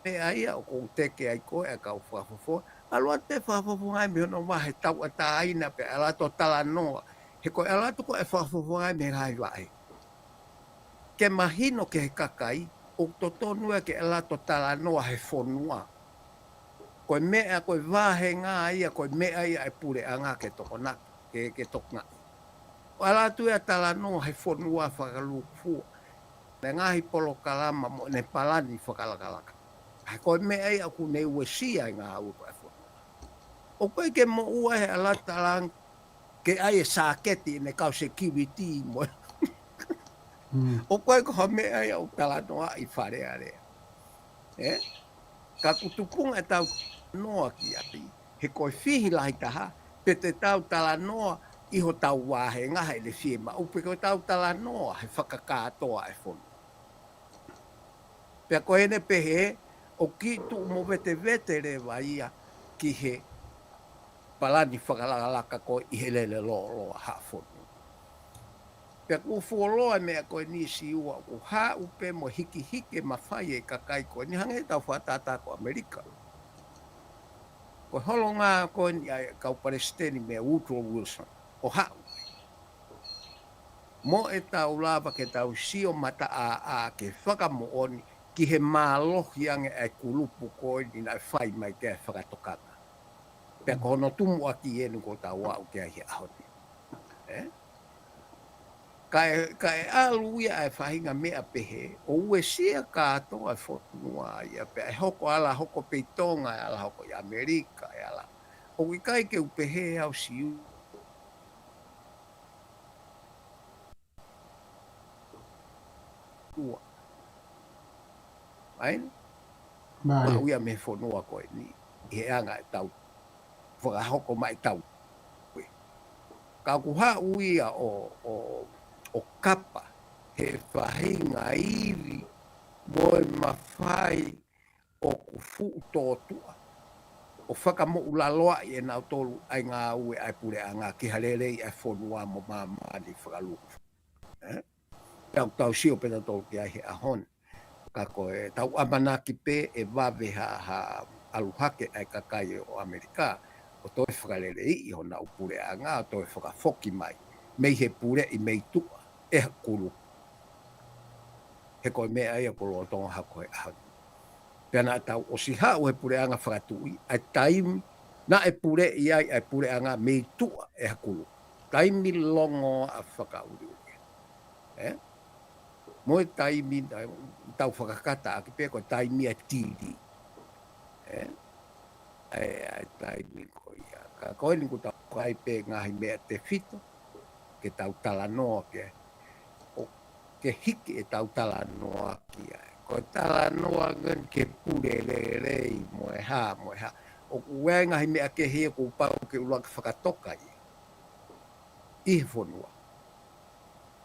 meʻa ia ʻoku ou teke ai ko ē ʻa e kau fakafofonga. ʻAlu atu pē fakafofonga ai mei hono vahe tauʻatāina pē ʻalu atu ʻo talanoa. He ko e ʻalu atu ko ē fakafofonga ai mei he ngaahi vahe, ke mahino ki he kakai, ʻoku totonu ia ke ʻalu atu ʻo talanoa he fonua. Ko e meʻa, ko e vāhenga ia, ko e meʻa ia ʻa e puleʻanga ke tokonaki, ke, ke tokangaʻi. ʻO ʻalu atu ia ʻo talanoa he fonua fakalūkufua. Mo e ngaahi polokalama mo ʻene palani fakalakalaka. He ko e meʻa ia ʻoku ne uesia e ngāue ko ē ʻa e fonua. ʻOku ʻikai ke moʻua he ʻalu atu ʻo talanoa ke ʻai e sāketi ʻene kau security mo e. ʻOku ʻikai ko ha meʻa ia ʻoku talanoaʻi Fale Alea. Ē? Ka ʻoku tupunga ʻetau talanoa ki ai, he ko e fihi lahi taha, pe te tau talanoa ʻi hotau vāhenga he ʻene fiemaʻu, pe ko ʻetau talanoa he fakakātoa e fonua. Pea ko ʻene pehē, ʻoku kiʻi tuʻu movetevete leva ia ki he palani fakalakalaka ko ē ʻi he lele lōloa ha fonua. Pea ʻoku fuoloa e meʻa ko eni Siua, ʻoku haʻu pē mo hikihiki e mafai e kakai ko eni, hangē ʻetau fakatātā ko ʻAmelika. Ko e holonga ko eni ʻa e kau palesiteni meia Woodrow Wilson, ʻo haʻu. mo ʻetau lava ke tau sio mataʻāʻā ke fakamoʻoni ki he mālohi ange ʻa e kulupu ko eni naʻe fai mai ki ai e fakatokanga. Pea ko hono tumuʻaki eni kuo tau aʻu ki ai he ʻaho ni. Ē? Kae, kae ʻalu ia ʻa e faʻahinga meʻa pehē, ʻo uesia kātoa e fonua ia, pea ʻe hoko ala hoko pē ʻi Tonga, ʻe ala hoko ʻi ʻAmelika, ʻe ala. ʻOku ʻikai ke u pehē au Siua. Ua. Ai? Mālie. Maʻu ia mei he fonua ko eni, ʻi he anga ʻetau fakahoko mai ʻetau. Ka ʻoku haʻu ia ʻo, ʻo, ʻo kapa he faʻahinga ivi mo e mafai ʻoku fuʻu tōtuʻa, ʻo fakamoʻulaloaʻi ʻe nautolu ʻa e ngāue ʻa e puleʻanga ki ha lelei ʻa e fonua mo māmani fakalūkufua. Ē? Tau, tau sio pē nautolu ki ai he ʻaho ni. Ka ko ʻetau ʻamanaki pē ʻe vave ha, ha ʻalu hake ʻa e kakai ʻo ʻAmelika, ʻo toe fakaleleiʻi honau puleʻanga, ʻo toe fakafoki mai mei he puleʻi mei tuʻa ʻe ha kulupu. He ko e meʻa ia kuo lolotonga hoko he ʻaho ni. Pea naʻa tau ʻosi haʻu he puleʻanga fakatuʻi, ʻa e taimi naʻe puleʻi ai ʻa e puleʻanga mei tuʻa ʻe ha kulupu. Taimi longoaʻa fakaʻuliʻuli. Ē? Mo e taimi, tau fakakata ʻaki pē ko e taimi ʻa e T V. Ē? ʻA e, ʻa e taimi ko ia. Ka ko eni kuo tau kai pē ngaahi meʻa tefito, ke tau talanoa ki ai. ʻO ke hiki ʻetau talanoa ki ai. Ko e talanoa ngeni ke pule lelei mo e hā, mo e hā. ʻOku ʻi ai ngaahi meʻa kehe ia kuo pau ke ʻuluaki fakatoka ia ʻi he fonua.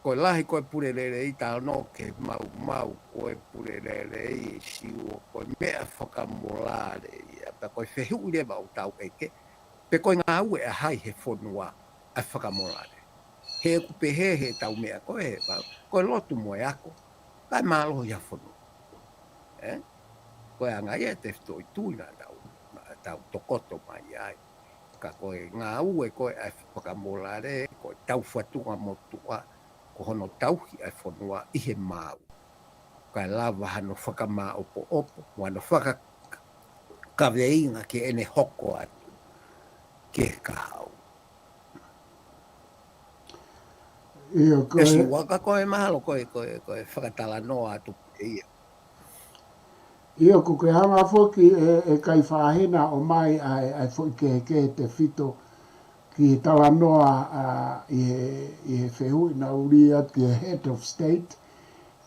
Ko e lahi ko e pule lelei, talanoa ke maumau, ko e pule lelei ʻe Siua, ko e meʻa fakamolale ia. Pea ko e fehuʻi leva ʻoku tau ʻeke, pe ko e ngāue ʻa hai he fonua ʻa e fakamolale. He ʻoku pehē heʻetau meʻa ko ē, he pau, ko e lotu mo e ako, kae mālohi ha fonua. Ē? Ko e anga ia e tefitoʻi tui naʻa tau, naʻa tau tokoto mai ai. Ka ko e ngāue ko ē ʻa e fakamolale, ko e tau fatunga motuʻa, ko hono tauhi ʻa e fonua ʻi he maau. Kae lava hano fakamāʻopoʻopo, mo hano fakakaveinga ke ʻene hoko atu ki he kahaʻu. ʻIo, ko ʻIo, e Siua, ka ko e mahalo, ko e, ko e, ko e fakatalanoa atu pē ia. ʻIo, ko ke hanga foki ʻe, ʻe Kaifahena ʻo ʻomai ʻa e, ʻa e foʻi kehekehe tefito ki he talanoa, ʻa, ʻi he, ʻi he fehuʻi naʻe uli atu ki he head of state.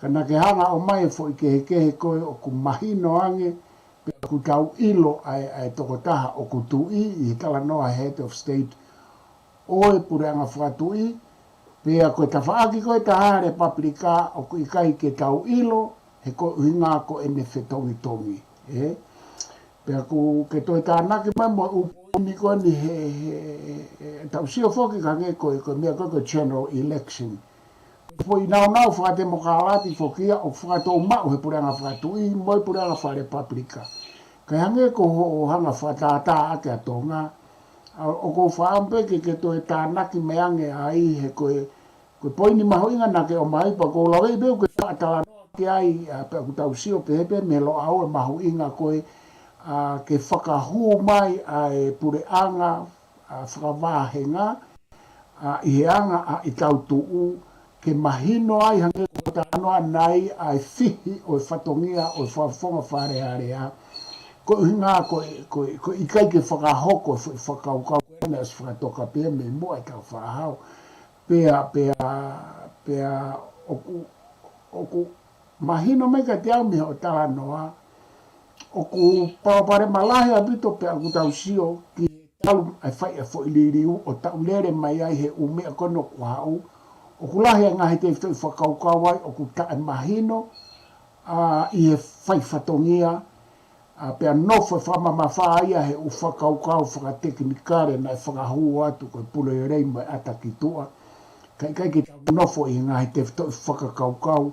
Ka naʻa ke hanga ʻo ʻomai e foʻi kehekehe ko ē ʻoku mahino ange, pea ʻoku tau ʻilo ʻa e, ʻa e tokotaha ʻoku tuʻi ʻi he talanoa head of state ʻo e puleʻanga fakatuʻi, pea ko e tafaʻaki ko ē taha Lepapulika ʻoku ʻikai ke tau ʻilo, he ko e ʻuhinga ko ʻene fetongitongi, ē? Pea ʻoku ke toe tānaki mai mo e ʻū poini ko eni he, he, he, he tau sio foki ka hangē ko e, ko e meʻa ko ē ko e general election. Ko e foʻi nāunau fakatemokalati foki ia ʻoku fakatou maʻu he puleʻanga fakatuʻi mo e puleʻanga fakalepapulika. Kae hangē ko hoʻo hanga fakatātā ʻaki ʻa Tonga, ʻa, ʻoku ou fakaʻamu pē ke, ke toe tānaki mai ange ai he ko e, ko e poini mahuʻinga naʻa ke ʻomai pea ʻoku ou laveʻi pē ʻoku ke faʻa talanoa ki ai, ʻa, pea ʻoku tau sio pē he pē mei Loʻau e mahuʻinga ko ē, ʻa, ke fakahū mai ʻa e puleʻanga, ʻa, fakavāhenga, ʻa, ʻi he anga ʻa ʻetau tuʻu, ke mahino ai hangē ko e talanoa nai ʻa e fihi ʻo e fatongia ʻo e fakafofonga Fale Alea. Ko e ʻuhinga ko e, ko e, ko e ʻikai ke fakahoko e foʻi fakakaukau ko ē naʻe ʻosi fakatoka pē mei muʻa ʻetau fāhau. Pea, pea, pea ʻoku, ʻoku mahino mai kiate au mei hoʻo talanoa, ʻoku palopalema lahi ʻaupito pea ʻoku tau sio ki talu ʻa e fai ʻa e foʻi liliu ʻo taʻulele mai ai he ʻū meʻa ko eni ʻoku haʻu. ʻOku lahi ʻa e ngaahi tefitoʻi fakakaukau ai ʻoku taʻemahino, ʻa, ʻi he fai fatongia, ʻa, pea nofo e fakamamafa ia he ʻū fakakaukau fakatekinikale naʻe fakahū atu ko e pule lelei mo e ʻata ki tuʻa. Ka ʻikai ke tau nofo ʻi he ngaahi tefitoʻi fakakaukau,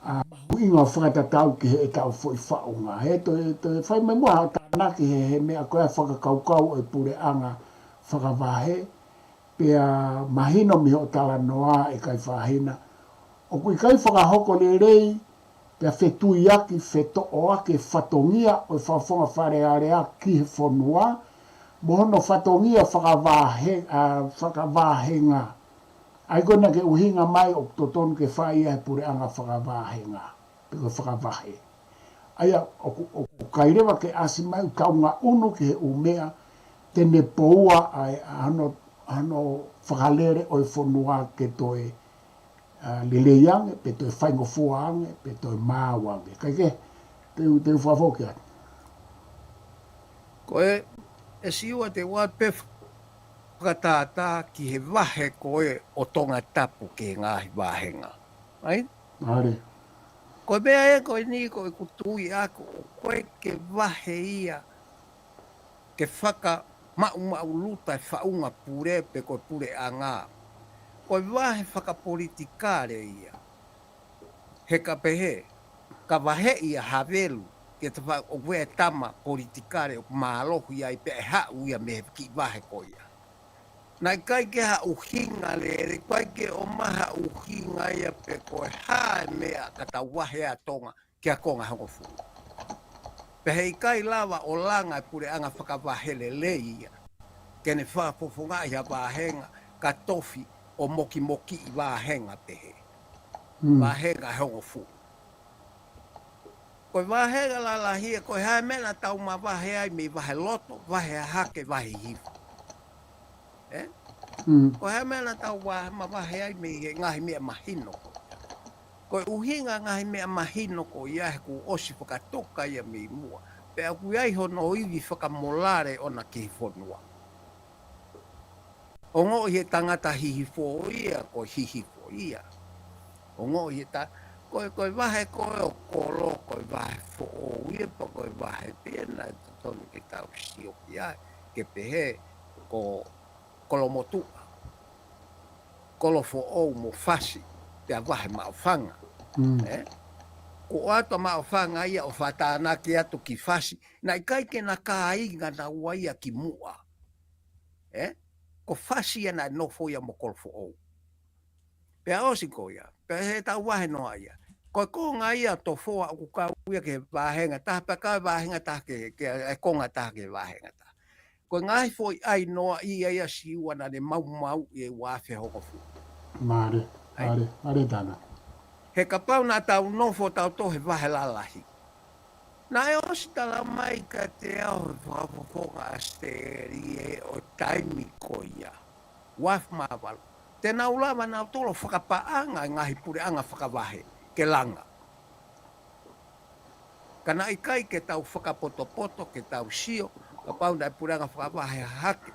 ʻa, mahuʻinga ʻo fakatatau ki heʻetau foʻi faʻunga. He toe, toe fai mai muʻa haʻo tānaki he, he meʻa ko ē ʻa e fakakaukau ʻo e puleʻanga fakavahe. pea mahino mei hoʻo talanoa ʻe Kaifahina, ʻoku ʻikai fakahoko lelei, pea fetuiaki, fetoʻoaki e fatongia ʻo e fakafofonga Fale Alea ki he fonua, mo hono fatongia fakavahe-, ʻa, fakavahenga. ʻA ia ko ena ke ʻuhinga mai ʻoku totonu ke fai ia he puleʻanga fakavahenga, pe ko e fakavahe. ʻA ia ʻoku, ʻoku ʻikai leva ke ʻasi mai ʻo kaunga unu ki he ʻū meʻa te ne poua ai ʻa hono, hono fakalele ʻo e fonua ke toe, ʻa, lelei ange, pe toe faingofua ange, pe toe maau ange. Kae kehe, te u, te u fakafoki atu. Ko e, ʻe Siua, te u ʻoatu pē fakatātā ki he vahe ko ē ʻo Tongatapu ki he ngaahi vāhenga. ʻAi? ʻAle. Ko e meʻa ē ko eni ko ʻeku tui ʻaʻaku, ʻoku ʻikai ke vahe ia ke fakamaʻumaʻuluta e faʻunga pule pe ko e puleʻanga. Ko e vahe fakapolitikale ia. He ka pehē, ka vaheʻi ʻa Havelu, ke te fa-, ʻo ʻi ai e tama politikale ʻoku mālohi ai pea ʻe haʻu ia mei he kiʻi vahe ko ia. Naʻe ʻikai ke ha ʻuhinga lele, ʻikai ke ʻomai ha ʻuhinga ia pe ko e hā e meʻa ka tau vahe ʻa Tonga ki he konga hongofulu. Pea heʻikai lava ʻo langa e puleʻanga fakavahe lelei ia ke ne fakafofongaʻi ha vāhenga ka tofi ʻo mokimokiʻi vāhenga pehē. Hmm. Vāhenga hongofulu. Ko e vāhenga lalahi ē, ko e hā e meʻa naʻa tau mavahe ai mei vahe loto, vahe hahake, vahe hihifo? Ē? Mm. Ko e hā e meʻa naʻa tau va-, mavahe ai mei he ngaahi meʻa mahino? Ko e ʻuhinga ngaahi meʻa mahino ko ia he kuo ʻosi fakatoka ia mei muʻa. Pea ʻoku ʻi ai hono ivi fakamolale ʻona ki he fonua. Ongoʻi he tangata hihifo ia, ko e hihifo ia. Ongoʻi he ta-, ko e, ko e vahe ko ē ʻo Kolo, ko e vahe foʻou ia, pea ko e vahe pē ia naʻe totonu ke tau sio ki ai, ke pehē ko Kolomotuʻa, Kolofoʻou mo Fasi, pea vahe Maʻufanga. Mm. Ē? Kuo ʻoatu ʻa Maʻufanga ia ʻo fakatānaki atu ki Fasi, naʻe ʻikai ke na kāinga naua ia ki muʻa. Ē? Ko Fasi ia naʻe nofo ia mo Kolofoʻou. Pea ʻosi ko ia, pea heʻetau vahe noa ia. Ko e konga ia ʻo Tofoa ʻoku kau ia ki he vāhenga taha, pea kau e vāhenga taha ki he, ki he konga taha ki he vāhenga taha. Ko e ngaahi foʻi ʻai noa ia ia Siua naʻa ne maumauʻi e ua afe hongofulu. Mālie, ʻai. Mālie, mālie Tana. He kapau naʻa tau nofo tautolu he vahe lalahi, naʻe ʻosi tala mai kiate au he fakafofonga ʻAositelēlia ʻo e taimi ko ia, ua afe mā valu, te nau lava nautolu ʻo fakapaʻanga e ngaahi puleʻanga fakavahe ke langa. Ka naʻe ʻikai ke tau fakapotopoto, ke tau sio, kapau naʻe puleʻanga fakavahe hahake,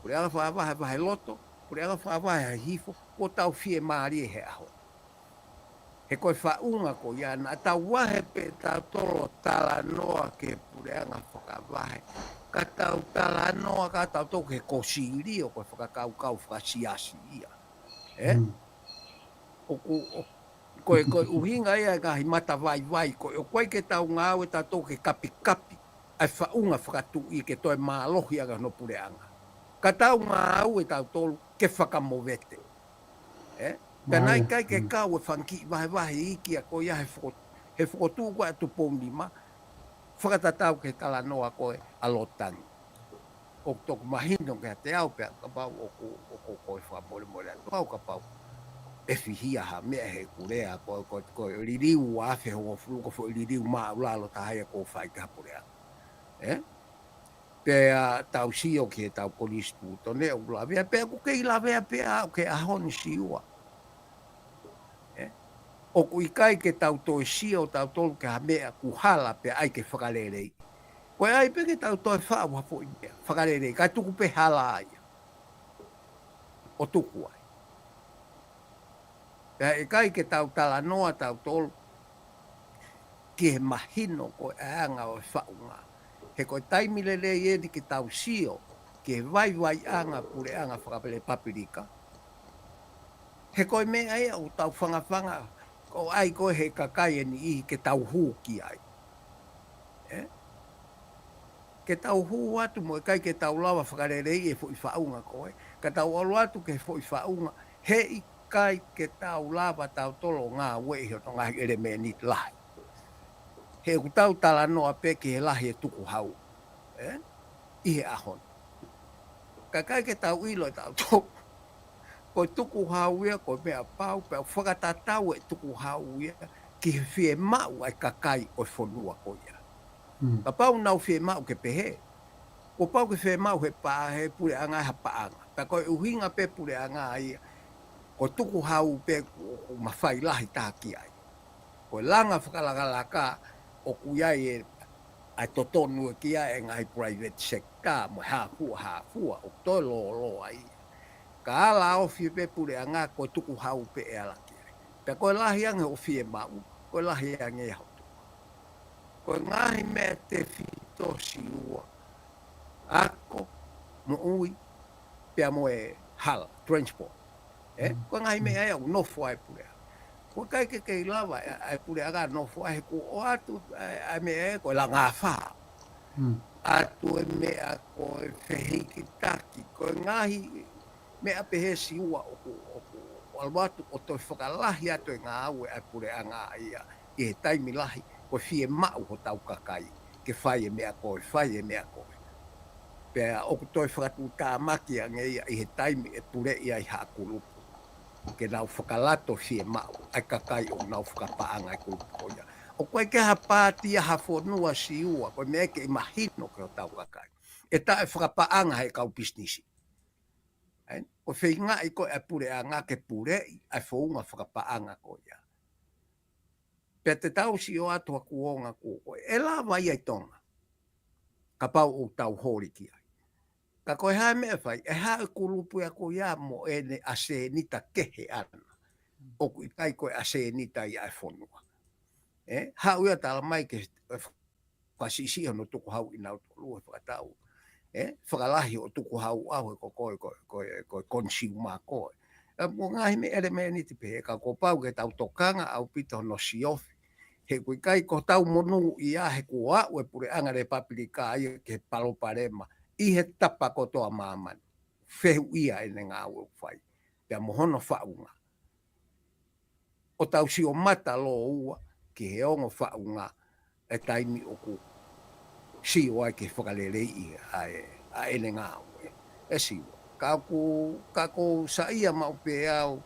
puleʻanga fakavahe vahe loto, puleʻanga fakavahe hihifo, kuo tau fiemālie he ʻaho. He ko e faʻunga ko ia naʻa tau vahe pē tautolu ʻo talanoa ki he puleʻanga fakavahe. Ka tau talanoa ka tautolu ki he kōsilio ko e fakakaukau fakasiasi ia. Ē? Mm. ʻOku, ʻo, ko e, ko e ʻuhinga ia e ngaahi matavaivai, ko e ʻoku ʻikai ke tau ngāue tautolu ke kapikapi ʻa e faʻunga fakatuʻi ke toe mālohi ange hono puleʻanga. Ka tau ngāue tautolu ke fakamovete. Ē? Pea naʻe ʻikai ke kau e fanga kiʻi vahevahe iiki ia ko ia he foko-, he fokotuʻu ko ē ʻa Tupou Nima, fakatatau ki he talanoa ko ē ʻa Lord Tangi. ʻOku toki mahino kiate au pea kapau ʻoku, ʻoku, ko e fakamolemole atu au kapau ʻe fihia ha meʻa he kulea ko, ko, ko e liliu ua afe hongofulu ko e foʻi liliu māʻulalo taha ia ʻoku fai ki ha puleʻanga. Ē? Pea tau sio ki heʻetau konisitūtone ʻoku lavea pē, ʻoku kei lavea pē ʻa, ʻoku ke ʻaho ni Siua. Ē? ʻOku ʻikai ke tau toe sio tautolu ki ha meʻa kuo hala pea ʻai ke fakaleleiʻi. Ko e ʻai pē ke tau toe faʻu ha foʻi meʻa, fakalelei, kae tuku pē hala ia. ʻO tuku ai. Pea ʻikai ke tau talanoa tautolu ki he mahino ko e anga ʻo e faʻunga. He ko e taimi lelei eni ke tau sio ki he vaivaiʻanga puleʻanga fakalepapilika. He ko e meʻa ia ʻoku tau fangafanga, ʻoku ʻai ko ē he kakai ʻe niʻihi ke tau hū ki ai. Ē? Ke tau hū atu mo ʻikai ke tau lava fakaleleiʻi e foʻi faʻunga ko ē. Ka tau ʻalu atu ki he foʻi faʻunga, heʻikai ke tau lava tautolu ʻo ngāueʻi hoto ngaahi ʻelemēniti lahi. He ʻoku tau talanoa pē ki he lahi e tukuhau, ē? ʻI he ʻaho ni. Ka ʻikai ke tau ʻilo ʻe tautolu, ko e tukuhau ia, ko e meʻa pau, pea fakatatau e tukuhau ia ki he fiemaʻu ʻa e kakai ʻo e fonua ko ia. Kapau nau fiemaʻu ke pehē, kuo pau ke fiemaʻu he pa-, he puleʻanga ha paʻanga. Pea ko e ʻuhinga pē puleʻanga ia, ko e tukuhau pē ʻoku, ʻoku mafai lahi taha ki ai. Ko e langa fakalakalaka ʻoku ʻi ai e, ʻa e totonu ʻe ki ai e ngaahi private sector, mo e hā fua, hā fua, ʻoku toe lōloa ia. Ka ala ofi pē puleʻanga ko e tukuhau pē ʻe ala ki ai. Pea ko e lahi ange hoʻo fiemaʻu, ko e lahi ange ia hoto. Ko e ngaahi meʻa tefito Siua, ako, moʻui, pea mo e hala, transport. Ē? Ko e ngaahi meʻa ia ʻoku nofo ai e puleʻanga. Ko e ʻikai ke kei lava ʻa e, ʻa e puleʻanga nofo ai he kuo ʻoatu ʻa e, ʻa e meʻa ia ko e langa afā. ʻAtu e meʻa ko e fehikitaki, ko e ngaahi meʻa pehē Siua ʻoku, ʻoku ʻalu atu ʻo toe fakalahi atu e ngāue ʻa e puleʻanga ia ʻi he taimi lahi, ko e fiemaʻu hotau kakai ke fai e meʻa ko ē, fai e meʻa ko ē. Pea ʻoku toe fakatuʻutāmaki ange ia ʻi he taimi ʻe puleʻi ai ha kulupu ke nau fakalato fiemaʻu ʻa e kakai ʻoku nau fakapaʻanga e kulupu ko ia. ʻOku ʻikai ke ha pāti ia ha fonua Siua, ko e meʻa ke ʻi mahino ki hotau kakai. ʻE taʻefakapaʻanga he kau pisinisi. Ē, ko e feingaʻi ko ē ʻa e puleʻanga ke puleʻi ʻa e founga fakapaʻanga ko ia. Pea te tau sio atu ha kuonga kuo ʻosi, ʻe lava ia ʻi Tonga. Kapau ʻoku tau holi ki ai. Ka ko e hā e meʻa ʻe fai, ʻe haʻu e kulupu ia ko ia mo ʻene ʻasenita kehe ʻana. ʻOku ʻikai ko e ʻasenita ia ʻa e fonua. Ē, haʻu ia tala mai ke, ē, fakasiʻisiʻi hono tukuhau ʻi nautolu he fakatau. Ē, fakalahi hoʻo tukuhau ʻaʻau he ko koe, ko, ko, ko e consumer koe. Ē, mo e ngaahi meʻa ʻelemēniti pehē ka kuo pau ke tau tokanga ʻaupito hono siofi. He ʻoku ʻikai ko hotau monūʻia he kuo aʻu e puleʻanga Lepapilika ia ki he palopalema ʻi he tapa kotoa ʻo māmani. Fehuʻia ʻene ngāue ʻoku fai. Pea mo hono faʻunga. ʻO tau sio mata lōua ki he ongo faʻunga e taimi ʻoku sio ai ke fakaleleiʻi ʻa e, ʻa ʻene ngāue. ʻE Siua. Ka ʻoku, ka ʻoku ou saiʻia maʻu pē au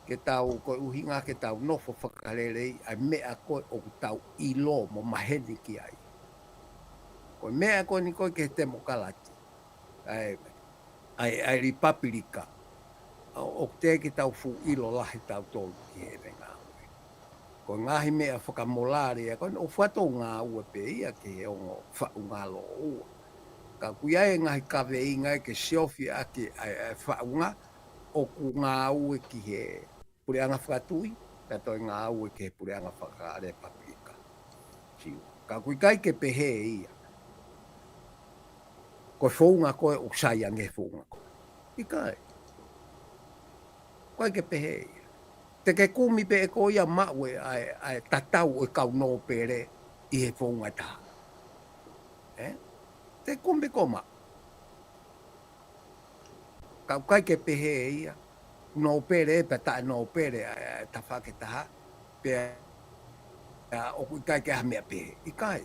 ke tau, ko e ʻuhinga ke tau nofo fakaleleiʻi ʻa e meʻa ko ē ʻoku tau ʻilo mo maheni ki ai. Ko e meʻa ko eni ko ē ki he temokalati. ʻA e, ʻa e, ʻa e Lepapilika. ʻO, ʻoku teʻeki ke tau fuʻu ʻilo lahi tautolu ki heʻene ngāue. Ko e ngaahi meʻa fakamolale ia, ko eni ʻoku faʻa tau ngāue pē ia ki he ongo faʻunga lōua. Ka ʻoku ʻi ai e ngaahi kaveinga ia ke siofi ʻaki ʻa e, ʻa e faʻunga ʻoku ngāue ki he puleʻanga fakatui, pea toe ngāue ki he puleʻanga fakalepapilika. Siua. Ka ʻoku ʻikai ke pehē ia. Ko e founga ko ē ʻoku sai ange he founga ko ē. ʻIkai. ʻOku ʻikai ke pehē ia. Te ke kumi pē ʻe koe ia maʻu e, ʻa e, ʻa e tatau ʻo e kau nōpele ʻi he founga ʻe taha. Ē? Te ke kumi pē koe maʻu. Ka ʻoku ʻikai ke pehē ia, nōpele pea taʻenōpele ʻa, ʻa e tafaʻaki ʻe taha, pea, pea ʻoku ʻikai ke ʻi ai ha meʻa pehē. ʻIkai.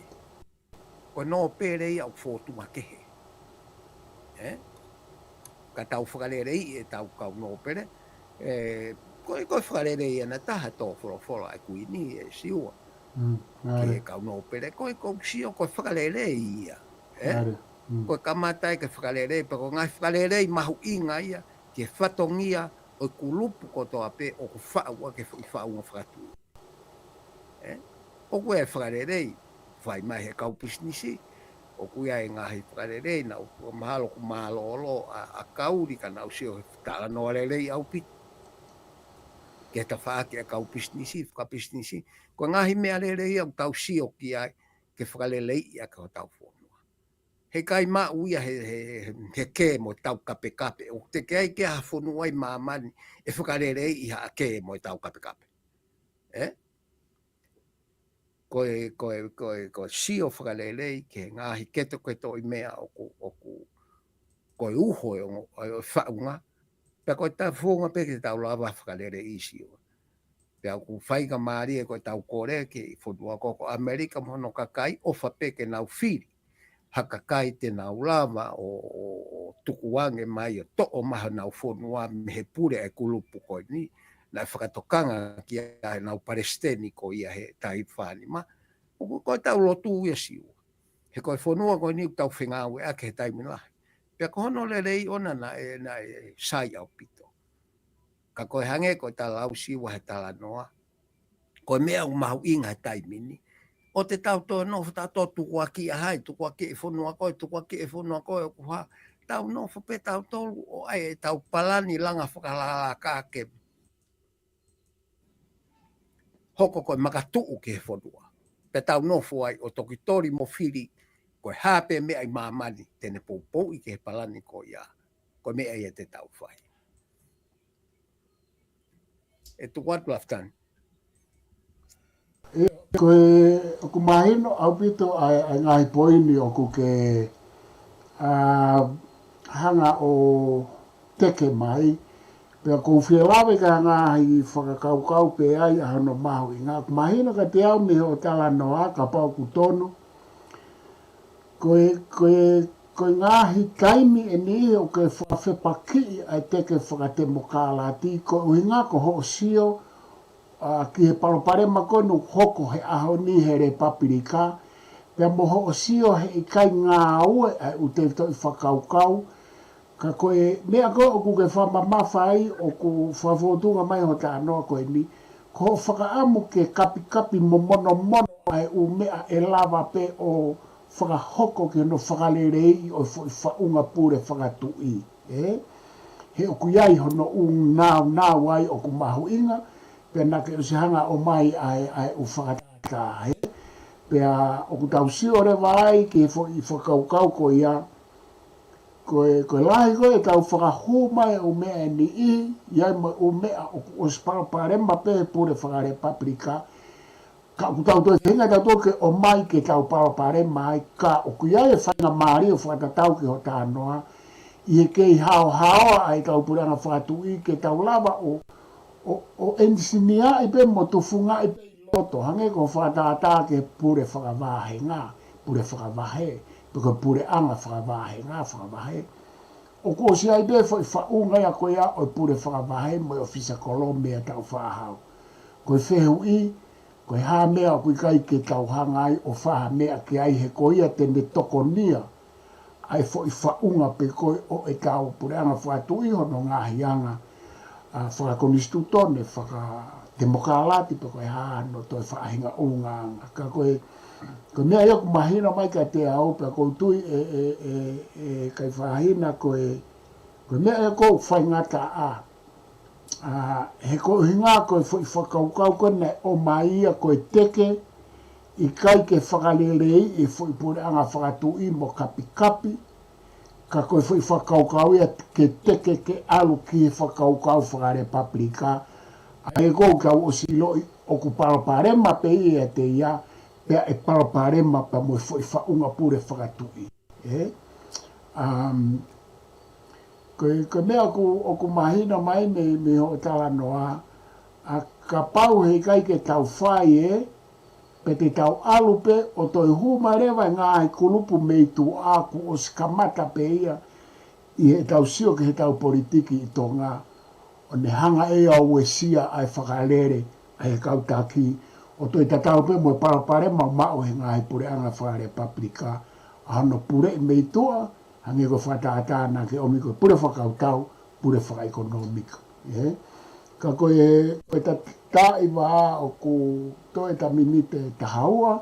Ko e nōpele ia ʻoku fōtunga kehe. Ē? Ka tau fakaleleiʻi ʻetau kau nōpele, ē, ko e, ko e fakalelei ʻana ʻe taha tō folofola ʻa e Kuini ʻe Siua. Mm, ki he kau nōpele, ko e, ko e sio, ko e fakalelei ia. Ē? Ko e kamata ia ke fakalelei, pea ko e ngaahi fakalelei mahuʻinga ia, ki he fatongia ʻo e kulupu kotoa pē ʻoku faʻu ʻaki e foʻi faʻunga fakatui. Ē? ʻOku ʻi ai e fakalelei, fai mai he kau pisinisi, ʻoku ʻi ai e ngaahi fakalelei, naʻa ku mahalo ʻoku mālōlō ʻa, ʻa Kauli ka naʻa ku sio he talanoa lelei ʻaupito. Ki he tafaʻaki ʻa e kau pisinisi, fakapisinisi, ko e ngaahi meʻa lelei ia ʻoku tau sio ki ai, ke fakaleleiʻi ʻaki hotau fonua. Heʻikai maʻu ia he, he, he, he kē mo e taukapekape. ʻOku teʻeki ai ke ʻi ai ha fonua ʻi māmani ʻe fakaleleiʻi ha kē mo e taukapekape. Ē? Ko e, ko e, ko e, ko e sio fakalelei ki he ngaahi ketoketoʻi meʻa ʻoku, ʻoku, ko e uho e ongo, ʻo e faʻunga, pea ko e tafunga pē ke tau lava fakaleleiʻi Siua. Pea ʻoku faingamālie ko ʻetau kole ki he fonua ko, ko ʻAmelika mo hono kakai ʻofa pē ke nau fili ha kakai te nau lava ʻo, ʻo, ʻo tukuange mai ʻo toʻo mai honau fonua mei he pule ʻa e kulupu ko eni, naʻe fakatokanga ki ai ʻenau palesiteni ko ia he taimi fānima. ʻOku ko ʻetau lotu ia Siua. He ko e fonua ko eni ʻoku tau fengāueʻaki he taimi lahi. Pea ko hono lelei ʻona naʻe, naʻe sai ʻaupito. Ka ko e hangē ko e tala ʻa Siua he talanoa, ko e meʻa ʻoku mahuʻinga he taimi ni, ʻo te tau toe nofo tautolu tukuakiʻi ʻa hai, tukuakiʻi e fonua ko ē, tukuakiʻi e fonua ko ē ʻoku hā, tau nofo pē tautolu ʻo ʻai ʻetau palani langa fakalālaka ke hoko ko e makatuʻu ki he fonua. Pea tau nofo ai ʻo toki toli mo fili, ko e hā pē meʻa ʻi māmani te ne poupouʻi ki he palani ko ia. Ko e meʻa ia te tau fai. ʻE tuku atu Lafitani. ʻIo, ko e, ʻoku mahino ʻaupito ʻa e, ʻa e ngaahi poini ʻoku ke, ʻa, hanga ʻo teke mai. Pea ʻoku ou fie lave ki he ngaahi fakakaukau pē ʻa ia ʻa hono mahuʻinga. ʻOku mahino kiate au mei hoʻo talanoa kapau ʻoku tonu. Ko e, ko e, ko e ngaahi taimi ʻe niʻihi ʻoku ke fakafepakiʻi ʻa e teke fakatemokālati, ko e ʻuhinga ko hoʻo sio, ʻa, ki he palopalema ko eni ʻoku hoko he ʻaho ni he Lepapilika, pea mo hoʻo sio he ʻikai ngāue ʻa e ʻū tefitoʻi fakakaukau, ka ko e meʻa ko ē ʻoku ke fakamamafa ai, ʻoku fakafōtunga mai hoʻo talanoa ko eni, ko hoʻo fakaʻamu ke kapikapi mo monomono ʻa e ʻū meʻa ʻe lava pē ʻo fakahoko ki hono fakaleleiʻi ʻo e foʻi faʻunga pule fakatuʻi, ē? He ʻoku ʻi ai hono ʻū naunau ai ʻoku mahuʻinga, pea naʻa ke ʻosi hanga ʻo ʻomai ʻa e, ʻa e ʻū fakatātā, ē? Pea ʻoku tau sio leva ai ki he foʻi fakakaukau ko ia, ko e, ko e lahi ko ē ʻetau fakahū mai ʻū meʻa ʻe niʻihi, ʻi ai mo e ʻū meʻa ʻoku ʻosi palopalema pē he pule fakalepapilika, ka ʻoku tau toe feinga tautolu ke ʻomai ke tau palopalema ai, ka ʻoku ʻi ai e faingamālie ʻo fakatatau ki hoʻo talanoa, ʻi he kei haohaoa ʻa ʻetau puleʻanga fakatuʻi ke tau lava ʻo, ʻo, ʻo ʻenisiniaʻi pē mo tufungaʻi pē ʻi loto, hangē ko e fakatātā ki he pule fakavāhenga, pule fakavahe, pe ko e puleʻanga fakavāhenga, fakavahe. ʻOku ʻosi ʻi ai pē foʻi faʻunga ia ko ia ʻo e pule fakavahe mo e ʻōfisa kolo mei Taufaʻāhau. Ko e fehuʻi, ko e hā e meʻa ʻoku ʻikai ke tau hanga ai ʻo fai ha meʻa ki ai he ko ia te ne tokonia ʻa e foʻi faʻunga pē ko ē ʻo ʻetau puleʻanga fakatuʻi hono ngaahi anga, ʻa, fakakonisitūtone, fakatemokālati pe ko e hā hono toe faʻahinga ʻulungaanga. Ka ko e, ko e meʻa ia ʻoku mahino mai kiate au pea ʻoku ou tui ʻe, ʻe, ʻe, ʻe Kaifahina ko e, ko e meʻa ia ʻoku faingataʻa. ʻA, he ko e ʻuhinga ko e foʻi fakakaukau ko ē naʻe ʻomai ia ko e teke, ʻikai ke fakaleleiʻi e foʻi puleʻanga fakatuʻi mo kapikapi, ka ko e foʻi fakakaukau ia ke teke ke ʻalu ki he fakakaukau fakalepapilika, ʻa ia ʻoku tau ʻosi ʻiloʻi ʻoku palopalema pē ia ʻiate ia, pea ʻe palopalema pea mo e foʻi faʻunga pule fakatuʻi. Ē? Um, ko e, ko e meʻa ʻoku, ʻoku mahino mai mei, mei hoʻo talanoa, ʻa kapau he ʻikai ke tau fai ē, pe te tau ʻalu pē ʻo toe hū mai leva e ngaahi kulupu mei tuʻa kuo ʻosi kamata pē ia ʻi heʻetau sio ki heʻetau politiki ʻi Tonga, ʻo ne hanga ʻe ia ʻo uesia ʻa e fakalele ʻa e kau taki, ʻo toe tatau pē mo e palopalema ʻoku maʻu he ngaahi puleʻanga fakalepapilika, ʻa hono puleʻi mei tuʻa, hangē ko e fakatātā naʻa ke ʻomi ko e pule fakakautau, pule fakaʻekonōmika. Ē? Ka ko e, ko e ta-, taʻi vā ʻoku toe ʻeta miniti ʻe taha ua,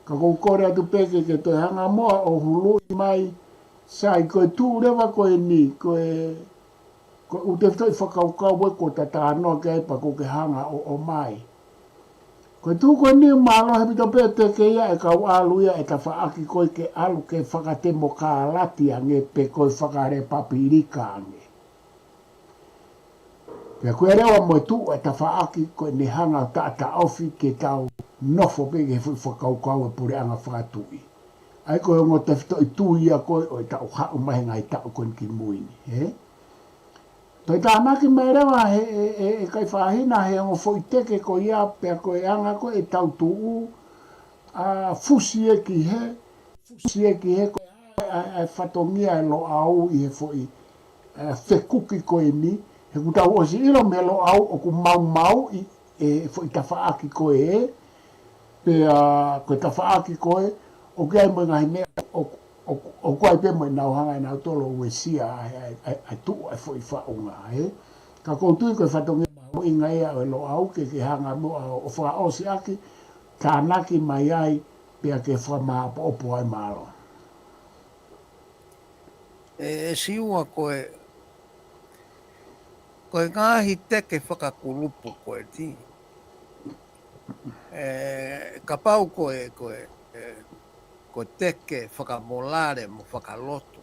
ka ʻoku ou kole atu pē ke, ke toe hanga muʻa ʻo huluʻi mai, sai ko e tuʻu leva ko eni, ko e, ko e ʻū tefitoʻi fakakaukau ē kuo ta talanoa ki ai pea ʻoku ke hanga ʻo, ʻomai. Ko e tuʻu ko eni mālohi ʻaupito pē teke ia ʻe kau ʻalu ia ʻe tafaʻaki ko ē ke ʻalu ke fakatemokālati ange pe ko e fakalepapilika ange. Pea ko e lea mo e tuʻu ʻe tafaʻaki ko ʻene hanga ʻo taʻataʻofi ke tau nofo pē ki he foʻi fakakaukau ʻo e puleʻanga fakatuʻi. ʻA ia ko e ongo tefitoʻi tui ia ko ē ʻo e taʻu haʻu mai he ngaahi taʻu ko eni ki mui ni, ē? Toe tānaki mai leva he, e, e, e kai fāhina he ongo foʻi teke ko ia pea ko e anga ko ē ʻetau tuʻu, ʻa, fusi ē ki hē, fusi ē ki hē ko e, ʻa, ʻa, ʻa e fatongia ʻo e Loʻau ʻi he foʻi, ʻa, fekuki ko eni, he kuo tau ʻosi ʻilo mei he Loʻau ʻoku maumauʻi e foʻi tafaʻaki ko ē, pea ko e tafaʻaki ko ē, ʻoku ʻi ai mo e ngaahi meʻa, ʻoku, ʻoku, ʻoku ʻi ai pē mo ʻenau hanga ʻe nautolu ʻo uesia ʻa e, ʻa e, ʻa e, ʻa e tuʻu ʻa e foʻi faʻunga, ē. Ka ʻoku ou tui ko e fatongia mahuʻinga ia ʻo e Loʻau ke, ke hanga muʻa ʻo fakaʻosi ʻaki, tānaki mai ai, pea ke fakamāʻopoʻopo ai mālō. ʻE, ʻe Siua ko e, ko e ngaahi teke fakakulupu ko eni. ʻE, kapau ko e, ko e, ʻe, ko e teke fakamolale mo fakalotu,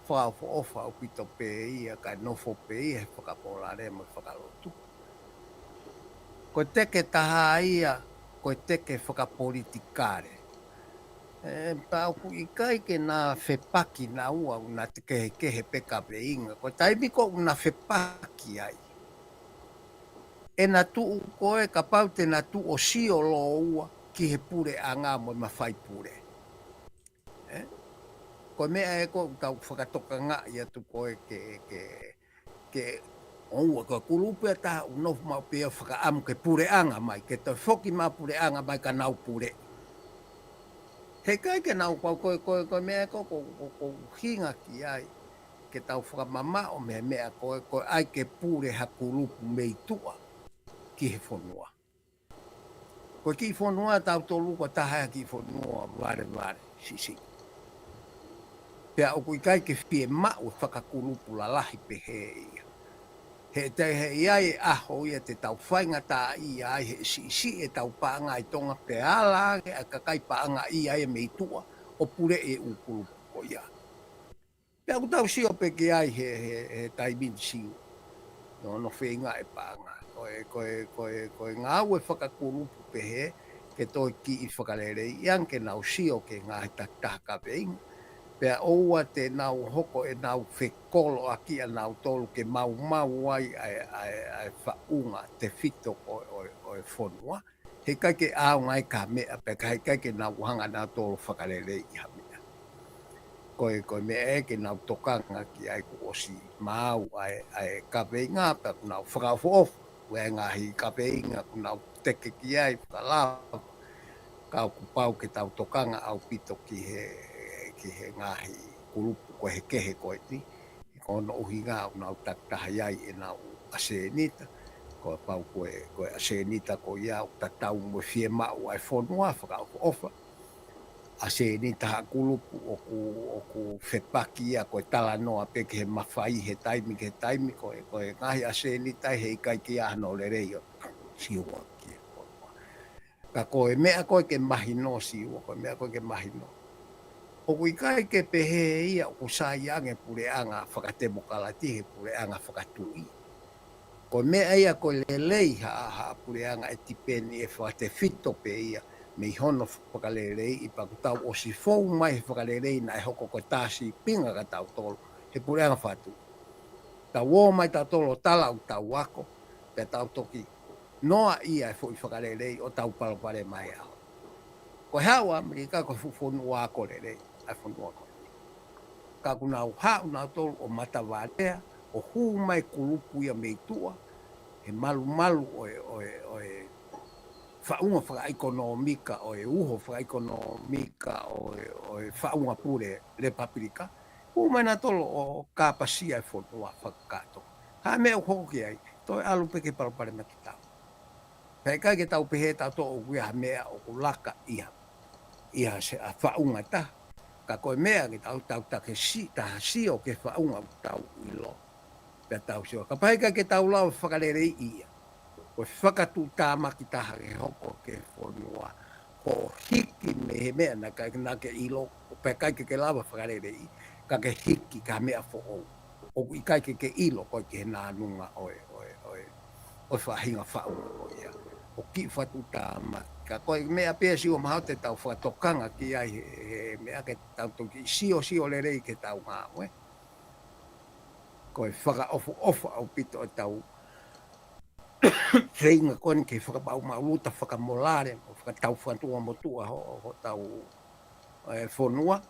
fakaʻofoʻofa ʻaupito pē ia, kae nofo pē ia he fakamolale mo fakalotu. Ko e teke taha ia, ko e teke fakapolitikale. ʻE, pea ʻoku ʻikai ke na fepaki naua, ʻoku na kehekehe pē kaveinga. Ko e taimi ko ē ʻoku na fepaki ai, ʻe na tuʻu ko ē, kapau te na tuʻu ʻo sio lōua ki he puleʻanga mo e mafai pule. Ē? Ko e meʻa ē ko ē ʻoku tau fakatokangaʻi atu ko ē ke, ke, ke ʻoua ko e kulupu ia ʻe taha ʻoku nofo maʻu pē ia ʻo fakaʻamu ke puleʻanga mai, ke toe foki mai puleʻanga mai ka nau pule. Heʻikai ke nau pau ko e, ko e, ko e meʻa ē ko ē ʻoku, ʻoku, ʻoku hinga ki ai, ke tau fakamamaʻo mei he meʻa ko ē, ko e ʻai ke pule ha kulupu mei tuʻa ki he fonua. Ko e kiʻi fonua ʻa tautolu ko e taha ia e kiʻi fonua valevale siʻisiʻi. Pea ʻoku ʻikai ke fiemaʻu e fakakulupu lalahi pehē ia. He te, he ʻi ai e ʻaho ia te tau faingataʻaʻia ai he siʻisiʻi ʻetau paʻanga ʻi Tonga pea ala ange ʻa e kakai paʻanga ia mei tuʻa ʻo puleʻi e ʻū kulupu ko ia. Pea ʻoku tau sio pē ki ai he, he, he taimi ni Siua. ʻI hono feinga e paʻanga. Ko e, ko e, ko e, ko e ngāue fakakulupu pehē, ke toe kiʻi fakaleleiʻi ange ke nau sio ki he ngaahi takitaha kaveinga. Pea ʻoua te nau hoko ʻenau fekoloʻaki ʻanautolu ke maumau ai ʻa e, ʻa e, ʻa e faʻunga tefito ʻo, ʻo, ʻo e fonua. Heʻikai ke ʻaonga ai ha meʻa, pea ka heʻikai ke nau hanga ʻanautolu fakaleleiʻi ha meʻa. Ko e, ko e meʻa ē ke nau tokanga ki ai kuo ʻosi maau ʻa e, ʻa e kaveinga, pea kuo nau fakaʻofoʻofa, ʻa e ngaahi kaveinga kuo nau teke ki ai, fakalava, ka ʻoku pau ke tau tokanga ʻaupito ki he, ki he ngaahi kulupu ko ē he kehe ko eni. Ko hono ʻuhinga ʻoku nau takitaha ʻi ai ʻenau ʻasenita. Ko e pau ko e, ko e ʻasenita ko ia ʻoku tatau mo e fiemaʻu ʻa e fonua fakaʻofoʻofa. ʻAsenita ha kulupu ʻoku, ʻoku fepaki ia ko e talanoa pē ki he mafai he taimi ki he taimi ko e, ko e ngaahi ʻasenita heʻikai ke ʻi ai hano lelei ʻo Siua ki he fonua. Ka ko e meʻa ko ē ke mahino Siua, ko e meʻa ko ē ke mahino. ʻOku ʻikai ke pehē ia ʻoku sai ange puleʻanga fakatemokalati he puleʻanga fakatuʻi. Ko e meʻa ia ko e lelei ha, ha puleʻanga ʻe tipeni ʻe fakatefito pē ia mei hono fakaleleiʻi pea kuo tau ʻosi fou mai he fakalelei naʻe hoko ko e tā sīpinga kia tautolu he puleʻanga fakatuʻi. Tau ō mai tautolu ʻo tala ʻoku tau ako, pea tau toki noaʻia e foʻi fakalelei ʻo tau palopalema he ʻaho. Ko e haʻu ʻa ʻAmelika ko e fuʻu fonua ako lelei, ʻa e fonua ako lelei. Ka kuo nau haʻu nautolu ʻo matavalea, ʻo hū mai kulupu ia mei tuʻa, he malumalu ʻo e, ʻo e, ʻo e faʻunga fakaʻekonōmika, ʻo e uho fakaʻekonōmika, ʻo e, ʻo e faʻunga pule Lepapilika, hū mai nautolu ʻo kāpasia e fonua fakakātoa. Ha meʻa ʻoku hoko ki ai, toe ʻalu pē ke palopalema kitaua. Pea ʻikai ke tau pehē tautolu ʻoku ʻi ai ha meʻa ʻoku laka ia, ia se ʻa faʻunga taha. Ka ko e meʻa ke tau, tau take si, taha sio ki he faʻunga ʻoku tau ʻilo. Pea tau sio. Kapau ʻikai ke tau lava fakaleleiʻi ia. Ko e fakatuʻutāmaki taha ke hoko ki he fonua. Ko e hiki mei he meʻa naʻa ke, naʻa ke ʻilo, pea ʻikai ke ke lava fakaleleiʻi, ka ke hiki ki ha meʻa foʻou. ʻOku ʻikai ke ke ʻilo koe ki he nānunga ʻo e, ʻo e, ʻo e, ʻo e faʻahinga faʻunga ko ia. ʻOku kiʻi fakatuʻutāmaki. Ka ko e meʻa pē ia Siua mahalo te tau fakatokanga ki ai he, he meʻa ke tau toki sio, sio lelei ke tau ngāue. Ko e fakaʻofoʻofa ʻaupito ʻetau feinga ko eni ke fakamaʻumaʻuluta fakamolale, ʻo fakatau fakatua motuʻa ho, hotau, ē, fonua.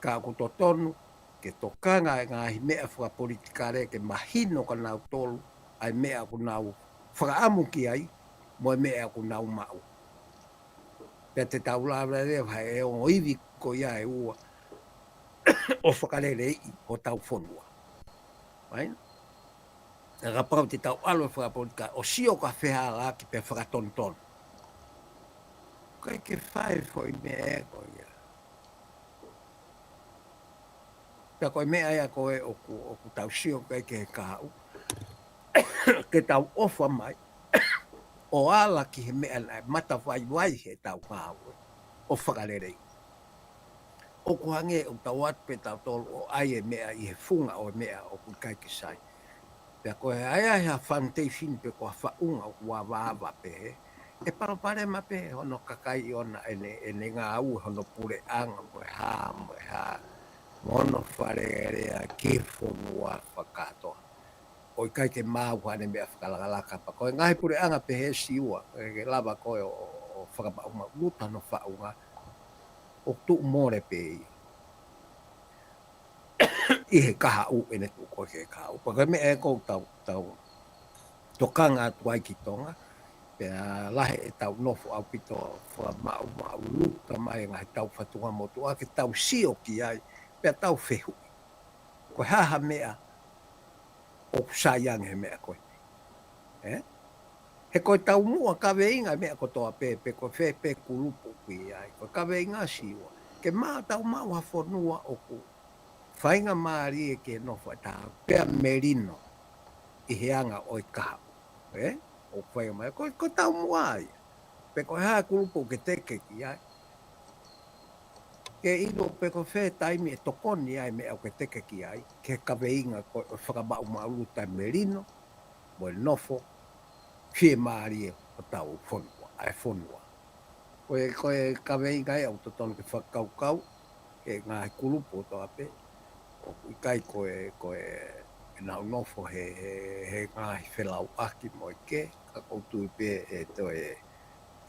Ka ʻoku totonu ke tokanga e ngaahi meʻa fakapolitikale ke mahino kia nautolu ʻa e meʻa ʻoku nau fakaʻamu ki ai, mo e meʻa ʻoku nau maʻu. Pea te tau lava leva he ongo ivi ko ia ʻe ua ʻo fakaleleiʻi hotau fonua. Right? Ka kapau te tau ʻalu e fakapolitikale ʻo sio ka fehālaaki pea fakatonutonu. ʻIkai ke fai foʻi meʻa ko ia. Pea ko e meʻa ia ko ē ʻoku, ʻoku tau sio ki ai ki he kahaʻu. Ke tau ʻofa mai ʻo ala ki he meʻa naʻe matavaivai heʻetau ngāue ʻo fakalelei. ʻOku hangē ʻoku tau ʻatu pē tautolu ʻo ʻai e meʻa ʻi he funga ʻo e meʻa ʻoku ʻikai ke sai. Pea ko e ʻai ai ha foundation pe ko ha faʻunga ʻoku avaava pehē, ʻe palopalema pē hono kakai ʻoʻona ʻene, ʻene ngāue, hono puleʻanga mo e hā, mo e hā, mo hono falealea ki he fonua fakakātoa. ʻO ʻikai ke maʻu haʻane meʻa fakalakalaka. Pea ko e ngaahi puleʻanga pehē Siua, ke, ke lava ko ē ʻo, ʻo, ʻo fakamaʻumaʻuluta hono faʻunga, ʻoku tuʻu mole pē ia ʻi he kahaʻu, ʻene tuʻu ko ē ki he kahaʻu. Pea ko e meʻa ē ʻoku tau, tau tokanga atu ai ki Tonga, pea lahi ʻetau nofo ʻaupito fakamaʻumaʻuluta mai e ngaahi tau fakatua motuʻa ke tau sio ki ai, pea tau fehuʻi. Ko e hā ha meʻa ʻoku sai ange he meʻa ko ē. Ē? He ko e taumuʻa kaveinga meʻa kotoa pē, pe ko fē pē kulupu ʻoku ʻi ai. Ko e kaveinga Siua. Ke maʻu, tau maʻu ha fonua ʻoku faingamālie ke nofo ʻa e taha pea melino ʻi he anga ʻo e kahaʻu. Ē? ʻOku faingamālie. Ko, ko e taumuʻa ia. Pe ko e hā kulupu ke teke ki ai. Ke ʻilo pe ko fē taimi ʻe tokoni ai meʻa ʻoku ke teke ki ai, ke kaveinga ko e fakamaʻumaʻuluta e melino, mo e nofo, fiemālie hotau fonua, ʻa e fonua. Ko e, ko e kaveinga ia ʻoku totonu ke fakakaukau, he ngaahi kulupu kotoa pē, ʻoku ʻikai ko e, ko e, ʻenau nofo he, he, he ngaahi felauʻaki mo e kē, ka ʻoku ou tui pē ʻe toe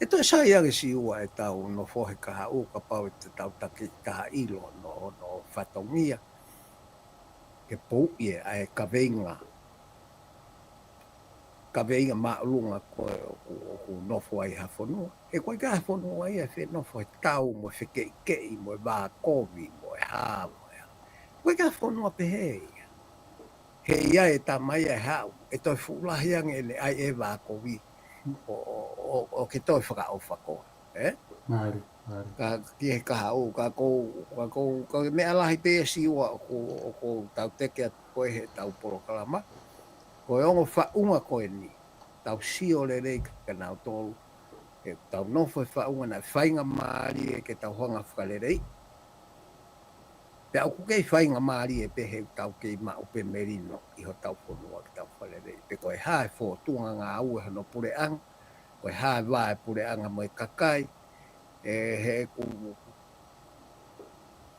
ʻE toe sai ange Siua ʻetau nofo he kahaʻu kapau ʻe te tau taki taha ʻilo hono, hono fatongia. Ke pouʻi ʻa e kaveinga. Kaveinga māʻolunga ko ē ʻoku, ʻoku nofo ai ha fonua. He ko e ka fonua ia ʻe fenofo he tau mo e fekeʻikeʻi mo e vākovi mo e hā mo e hā. Ko e ka fonua pehē ia. He ʻi ai e tama ia ʻe haʻu, ʻe toe fuʻu lahi ange ʻene ʻai e vākovi ʻo, ʻo, ʻo, ʻo ke toe fakaʻofa koe, ē? Mālie, mālie. Ka ki he kahaʻu, ka ʻoku, ka ʻoku, ka ko e meʻa lahi pē ia Siua ʻoku, ʻoku tau teke atu ko ē heʻetau polokalama. Ko e ongo faʻunga ko eni, tau sio lelei kia nautolu, he tau nofo he faʻunga naʻe faingamālie ke tau hanga fakalelei. Pea ʻoku kei faingamālie pē he ʻoku tau kei maʻu pē melino ʻi hotau fonua ke tau fakalelei. Pe ko e hā e fōtunga ngāue hono puleʻanga, ko e hā e vā e puleʻanga mo e kakai, ē, he ʻoku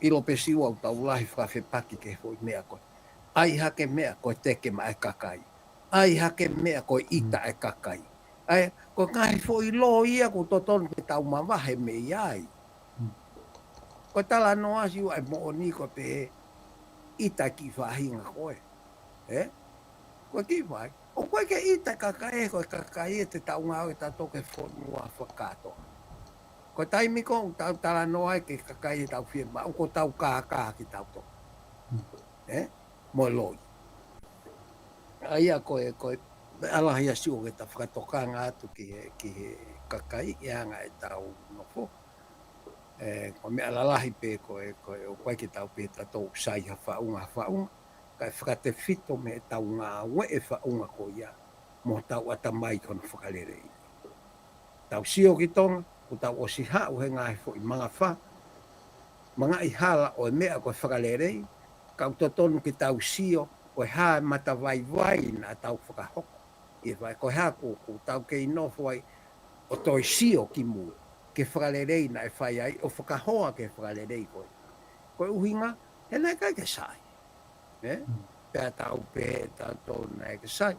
ʻilo pē Siua ʻoku tau lahi fakafepaki ki he foʻi meʻa ko ē. ʻAi hake meʻa ko e teke maʻa e kakai. ʻAi hake meʻa ko e ʻita e kakai. ʻAi, ko e ngaahi foʻi lō ia ʻoku totonu ke tau mavahe mei ai. Ko e talanoa Siua ʻe moʻoni ko e pehē ʻita e kiʻi faʻahinga ko ē. Ē? Ko e kiʻi faʻahinga. ʻOku ʻikai ke ʻita e kakai ē, ko e kakai ē te tau ngāue tautolu ki he fonua fakakātoa. Ko e taimi ko ē ʻoku tau talanoa ai ki he kakai ʻe tau fiemaʻu, ko ʻetau kākā kitautolu. Ē? Mo e loi. ʻA ia ko e, ko e, meʻa lahi ia Siua ke ta fakatokanga atu ki he, ki he kakai ʻi he anga ʻetau nofo. Ē, ko e meʻa lalahi pē ko e, ko e, ʻoku ʻikai ke tau pehē tautolu sai ha faʻunga, ha faʻunga. Kae fakatefito mei heʻetau ngāue e faʻunga ko ia, mo tau ʻatamai ki hono fakalelei. Tau sio ki Tonga, kuo tau ʻosi haʻu he ngaahi foʻi mangafā, mangaʻi hala ʻo e meʻa ko e fakalelei, ka ʻoku totonu ke tau sio, ko e hā e matavaivai naʻa tau fakahoko. ʻI he fai, ko e hā ʻoku, ʻoku tau kei nofo ai, ʻo toe sio ki mui ki he fakalelei naʻe fai ai, ʻo fakahoa ki he fakalelei ko ē. Ko e ʻuhinga, he naʻe ʻikai ke sai. Ē? Pea tau pehē ʻe tautolu naʻe ʻikai ke sai.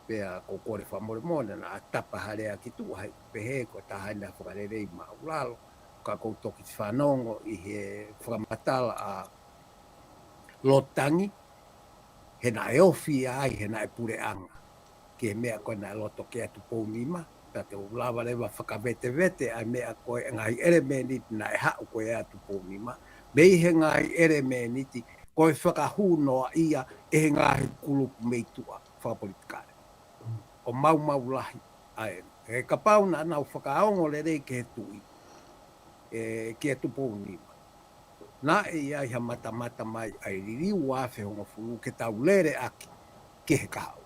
Pea ʻoku ou kole fakamolemole naʻa tapa ha lea ki tuʻa he pehē ko e taha ʻena fakalelei māʻulalo. Ka ʻoku ou toki fanongo ʻi he fakamatala ʻa Lotangi, he naʻe ofi ai, he naʻe puleʻanga ki he meʻa ko ē naʻe loto ki ai Tupounima, pea te u lava leva fakavetevete ʻa e meʻa ko ē ngaahi ʻelemēniti naʻe haʻu ko ē ʻa Tupounima, mei he ngaahi ʻelemēniti ko e fakahū noaʻia ʻe he ngaahi kulupu mei tuʻa fakapolitikale. ʻO maumau lahi ʻa ē. He kapau naʻa nau fakaongo lelei ki he tuʻi, ē, kia Tupounima, naʻe ʻi ai ha matamata mai ʻa e liliu ua afe hongofulu ke tau lele ʻaki ki he kahaʻu.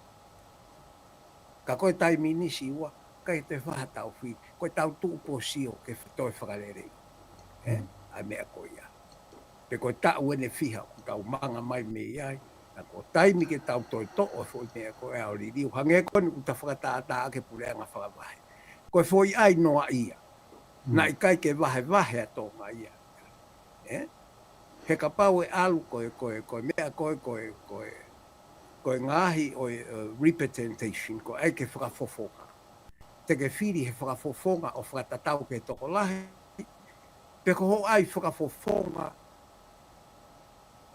Ka ko e taimi ni Siua, ʻikai te faha tau fili, ko e tau tuʻu pē ʻo sio ke toe fakalelei. Ē, ʻa e meʻa ko ia. Pe ko e taʻu ʻeni ʻe fiha ʻoku tau manga mai mei ai, naʻa ko e taimi ke tau toe toʻo e foʻi meʻa ko ē ʻo liliu. Hangē ko eni ʻoku ta fakatātā ʻaki e puleʻanga fakavahe. Ko e foʻi ʻai noaʻia. Naʻe ʻikai ke vahevahe ʻa Tonga ia. Ē? He kapau ʻe ʻalu ko e, ko e, ko e meʻa ko e, ko e, ko e, ko e ngaahi ʻo e, ē, representation, ko e ʻai ke fakafofonga. Te ke fili he fakafofonga ʻo fakatatau ki he tokolahi, pe ko hoʻo ʻai fakafofonga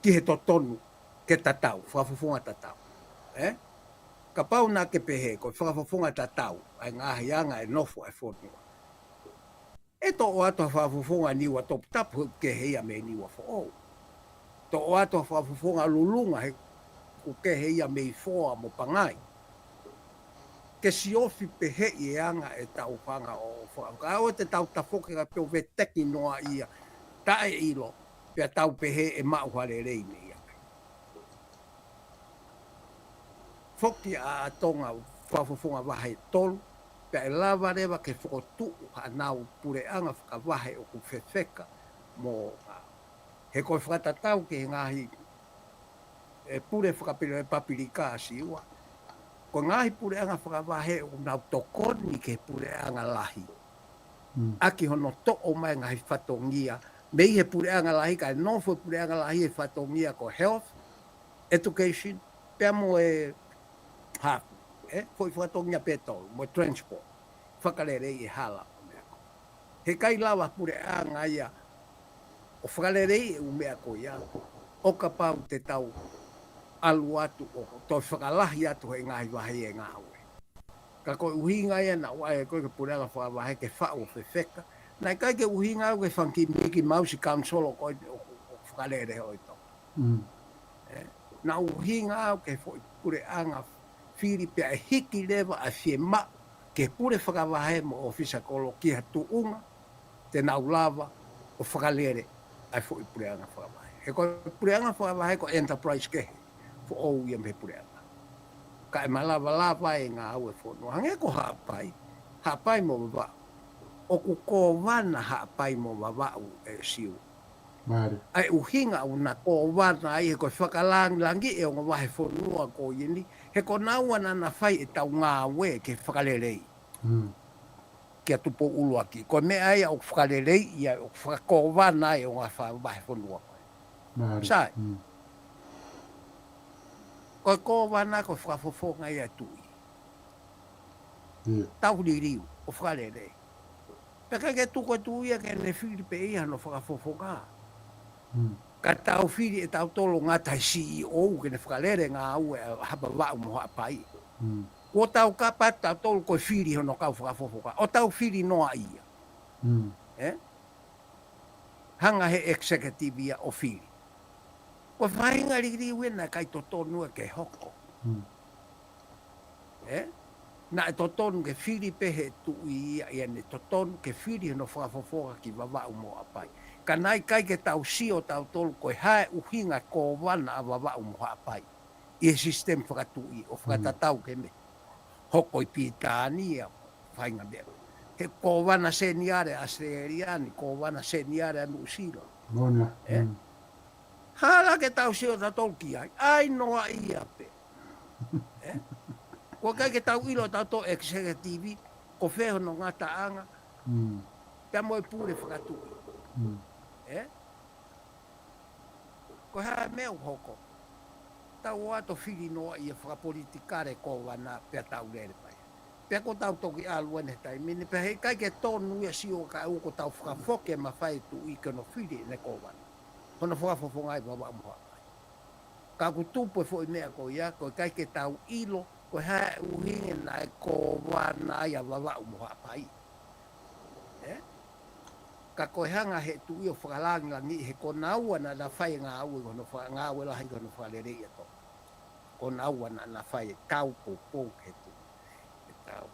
ki he totonu ke tatau, fakafofonga tatau. Ē? Kapau naʻa ke pehē, ko e fakafofonga tatau, ʻa e ngaahi anga ʻe nofo ʻa e fonua. ʻE toʻo atu ha fakafofonga Niua toputapu ʻoku kehe ia mei Niuafoʻou. Toʻo atu ha fakafofonga Lulunga he ʻoku kehe ia mei Foa mo Pangai. Ke siofi pehē ʻi he anga ʻetau fanga ʻo faka-, ka ʻoua te tau tafoki ka pē ʻo veteki noaʻia, taʻeʻilo, pea tau pehē ʻe maʻu ha lelei mei ai. Foki ʻa Tonga fakafofonga vahe tolu, pea ʻe lava leva ke fokotuʻu haʻanau puleʻanga fakavahe ʻoku fefeka mo, ā, he ko e fakatatau ki he ngaahi, ē, pule fakapili-, ē, papilika Siua. Ko e ngaahi puleʻanga fakavahe ʻoku nau tokoni ki he puleʻanga lahi. ʻAki hono toʻo mai ngaahi fatongia, mei he puleʻanga lahi, kae nofo e puleʻanga lahi he fatongia ko e health, education, pea mo e haku, ē, foʻi fatongia pē tolu, mo e transport, fakalelei e hala ʻo meʻa ko. He ʻikai lava puleʻanga ia ʻo fakalelei e ʻū meʻa ko ia, ʻo kapau te tau ʻalu atu ʻo toe fakalahi atu he ngaahi vahe e ngāue. Ka ko e ʻuhinga ia naʻa ku ʻai ko e puleʻanga fakavahe ke faʻu ʻo fefeka. Naʻe ʻikai ke ʻuhinga au ke fanga kiʻi Mickey Mouse Council ʻo ko e ʻo, ʻo fakalele ʻo e Tonga. Ē, naʻa ku ʻuhinga au ke foʻi puleʻanga fili pea ʻe hiki leva ʻa e fiemaʻu ke pule fakavahe mo ʻōfisa kolo ki ha tuʻunga te nau lava ʻo fakalele ʻa e foʻi puleʻanga fakavahe. He ko e puleʻanga fakavahe ko e enterprise kehe foʻou ia mei he puleʻanga. Kae malava lava e ngāue fonua. Hangē ko Haʻapai, Haʻapai mo Vavaʻu. ʻOku kōvana Haʻapai mo Vavaʻu ʻe Siu. ʻA e ʻuhinga ʻoku na kōvana ai he ko e fakalangilangi e ongo vahe fonua ko eni. He ko naua naʻa na fai ʻetau ngāue ke fakalelei. Kia Tupou ʻUluaki. Ko e meʻa ia ʻoku fakalelei ia ʻoku fakakōvana ai ʻo ngā fa-, vahe fonua ko ē. Sai. Ko e kōvana ko e fakafofonga ia e tuʻi. Tau liliu ʻo fakalelei. Pea ʻikai ke tuku e tuʻi ia ke ne fili pē ia hono fakafofonga. Ka tau fili ʻe tautolu ngata he C E O ke ne fakalele ngāue ʻa Vavaʻu mo Haʻapai. Kuo tau kapa tautolu ko e fili hono kau fakafofonga. ʻO tau fili noaʻia. Ē? Hanga he executive ia ʻo fili. Ko e faʻahinga liliu ʻena ʻikai totonu ia ke hoko. Ē? Naʻe totonu ke fili pē he tuʻi ia, ia ne totonu ke fili hono fakafofonga ki Vavaʻu mo Haʻapai. Ka naʻe ʻikai ke tau sio tautolu ko e hā e ʻuhinga kōvana ʻa Vavaʻu mo Haʻapai ʻi he sisitemi fakatuʻi ʻo fakatatau ki he meʻa hoko ʻi Pilitānia, faʻahinga meʻa. He kōvana seniale ʻa ʻAositelēlia ni, kōvana seniale ʻa Nuʻusila. Ē? Hala ke tau sio tautolu ki ai, ʻai noaʻia pē. Ē? Ko e ʻikai ke tau ʻilo tautolu executive, Ko fē hono ngataʻanga, pea mo e pule fakatuʻi. Ē? Ko e hā e meʻa ʻoku hoko? Tau ō atu ʻo fili noa ʻi he fakapolitikale kōvana pea tau lele mai. Pea ko ʻetau toki ʻalu ʻeni he taimi ni, pea heʻikai ke tonu ia, sio, kae ʻoua kuo tau fakafoki e mafai ʻo e tuʻi ke ne fili ʻene kōvana. Hono fakafofongaʻi Vavaʻu mo Haʻapai. Ka ʻoku tupu e foʻi meʻa ko ia, ʻoku ʻikai ke tau ʻilo ko e hā e ʻuhinga naʻe kōvana ai ʻa Vavaʻu mo Haʻapai. Ē? Ka ko e hanga ʻe he tuʻi ʻo fakalangilangiʻi he ko naua naʻa na fai e ngāue, ko hono faka-, ngāue lahi ko hono fakaleleiʻi ʻa Tonga. Ko naua naʻa na fai e tau poupou ki he tuʻi.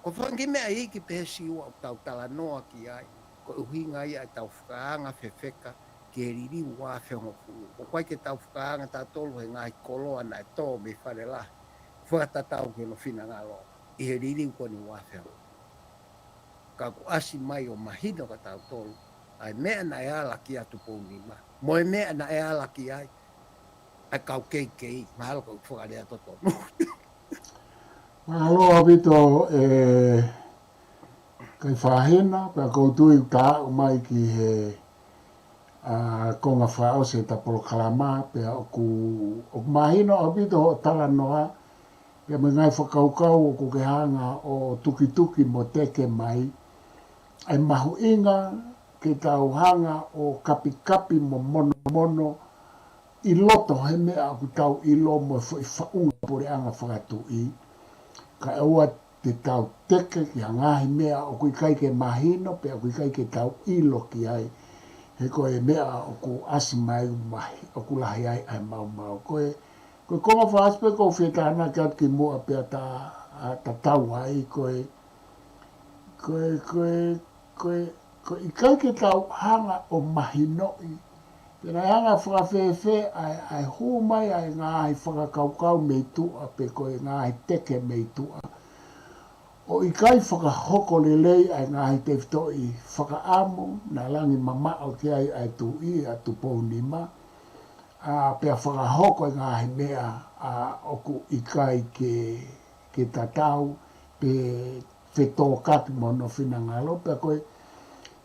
Ko e fanga kiʻi meʻa iiki pē he Siua ʻoku tau talanoa ki ai, ko e ʻuhinga ia ʻetau fakaanga fefeka ki he liliu ua afe hongofulu. ʻOku ʻikai ke tau fakaanga tautolu he ngaahi koloa naʻe tō mei Falelahi, fakatatau ki hono finangalo ʻi he liliu ko eni ua afe hongofulu. Ka ʻoku ʻasi mai ʻo mahino kia tautolu ʻa e meʻa naʻe ala ki ai ʻa Tupounima mo e meʻa naʻe ala ki ai ʻa e kau keikei, mahalo ko e fakalea totonu. Mālō ʻaupito, ē, Kaifahena, pea ʻoku ou tui ʻoku ta aʻu mai ki he, ā, konga fakaʻosi ʻeta polokalama, pea ʻoku, ʻoku mahino ʻaupito hoʻo talanoa, pea mo e ngaahi fakakaukau ʻoku ke hanga ʻo tukituki mo teke mai, ʻa e mahuʻinga ke tau hanga ʻo kapikapi mo monomono ʻi loto he meʻa ʻoku tau ʻilo mo e foʻi faʻunga puleʻanga fakatuʻi. Kae ʻoua te tau teke ki ha ngaahi meʻa ʻoku ʻikai ke mahino, pe ʻoku ʻikai ke tau ʻilo ki ai. He ko e meʻa ʻoku ʻasi mai ʻoku mahi-, ʻoku lahi ai ʻa e maumau. Ko e, ko e konga fakaʻosi pē ʻoku ou fie tānaki atu ki muʻa pea ta, ā, tatau ai, ko e, ko e, ko e, ko e, ko e ʻikai ke tau hanga ʻo mahinoʻi pe naʻe hanga ʻo fakafēfē ʻa e, ʻa e hū mai ʻa e ngaahi fakakaukau mei tuʻa pe ko e ngaahi teke mei tuʻa, ʻo ʻikai fakahoko lelei ʻa e ngaahi tefitoʻi fakaʻamu naʻe langi mamaʻo ki ai ʻa e tuʻi ʻa Tupounima, ā, pea fakahoko e ngaahi meʻa, ā, ʻoku ʻikai ke, ke tatau, pe fetōkaki mo hono finangalo, pea ko e,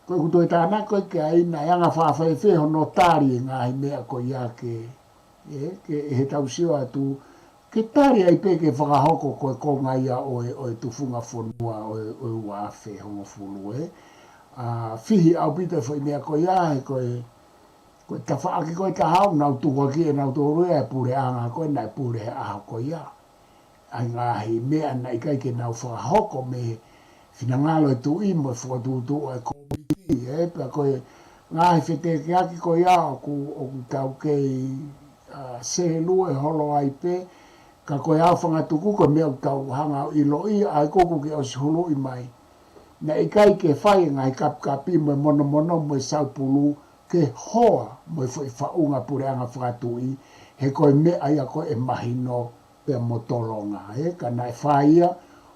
ko ʻeku toe tānaki ko ē ki ai, naʻe anga fakafēfē hono tali e ngaahi meʻa ko ia ke, ē, ke, ʻe he tau sio atu, ke tali ai pē ke fakahoko ko e konga ia ʻo e, ʻo e tufunga fonua ʻo e, ʻo e ua afe hongofulu, ē. Ā, fihi ʻaupito e foʻi meʻa ko ia, he ko e, ko e tafaʻaki ko ē ʻe taha ʻoku nau tukuakiʻi ʻe nautolu ia e puleʻanga ko ē naʻe pule he ʻaho ko ia. ʻA e ngaahi meʻa naʻe ʻikai ke nau fakahoko mei he finangalo e tuʻi mo e fokotuʻutuʻu ʻa e kōmiti, ē, pea ko e ngaahi fetekeaki ko ia ʻoku, ʻoku tau kei, ā, sēlue holo ai pē, ka ko e ʻaofangatuku ko e meʻa ʻoku tau hanga ʻo ʻiloʻi, ʻa ia ko ē ʻoku ke ʻosi huluʻi mai. Naʻe ʻikai ke fai e ngaahi kapikapi mo e monomono mo e saupulu ke hoa mo e foʻi faʻunga puleʻanga fakatuʻi, he ko e meʻa ia ko ē ʻe mahino pea mo tolonga, ē, ka naʻe fai ia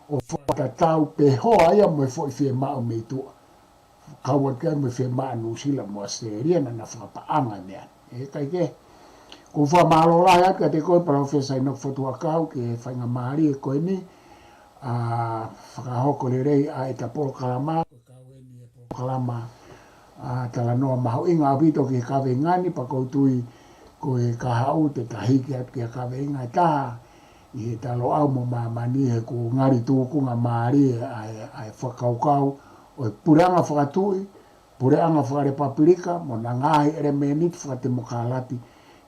ʻo fakatatau pe hoa ia mo e foʻi fiemaʻu mei tuʻa. Kau atu ki ai mo e fiemaʻu ʻa Nuʻusila mo ʻAositelēlia naʻa na fakapaʻanga e meʻa. Ē, kae kehe, ʻoku ou fakamālō lahi atu kiate koe Palōfesa ʻInoke Fotu Huʻakau ki he faingamālie ko eni, ā, fakahoko lelei ʻa ʻeta polokalama, ko e kau eni e polokalama, ā, talanoa mahuʻinga ʻaupito ki he kaveinga ni, pea ʻoku ou tui ko e kahaʻu te ta hiki atu ki he kaveinga ʻe taha ʻi he Talau mo Māmani, he ʻoku ngali tūkunga mālie ʻa e, ʻa e fakakaukau ʻo e puleʻanga fakatuʻi, puleʻanga fakalepupelika, mo ʻena ngaahi ʻelemēniti fakatemokālati,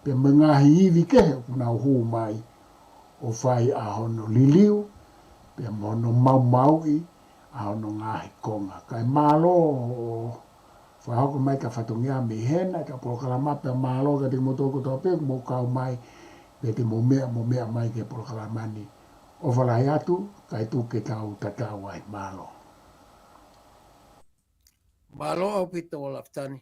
pea mo e ngaahi ivi kehe ʻoku nau hū mai ʻo fai ʻa hono liliu, pea mo hono maumauʻi ʻa hono ngaahi konga. Kae mālō hoʻo fakahoko mai ʻeta fatongia mei hena, ʻeta polokalama, pea mālō kiate kimoutolu kotoa pē ʻoku mou kau mai, pea te mou meʻa, mou meʻa mai ki he polokalama ni. ʻOfa lahi atu, kae tuku ke tau tatau ai, mālō. Mālō ʻaupito Lafitani.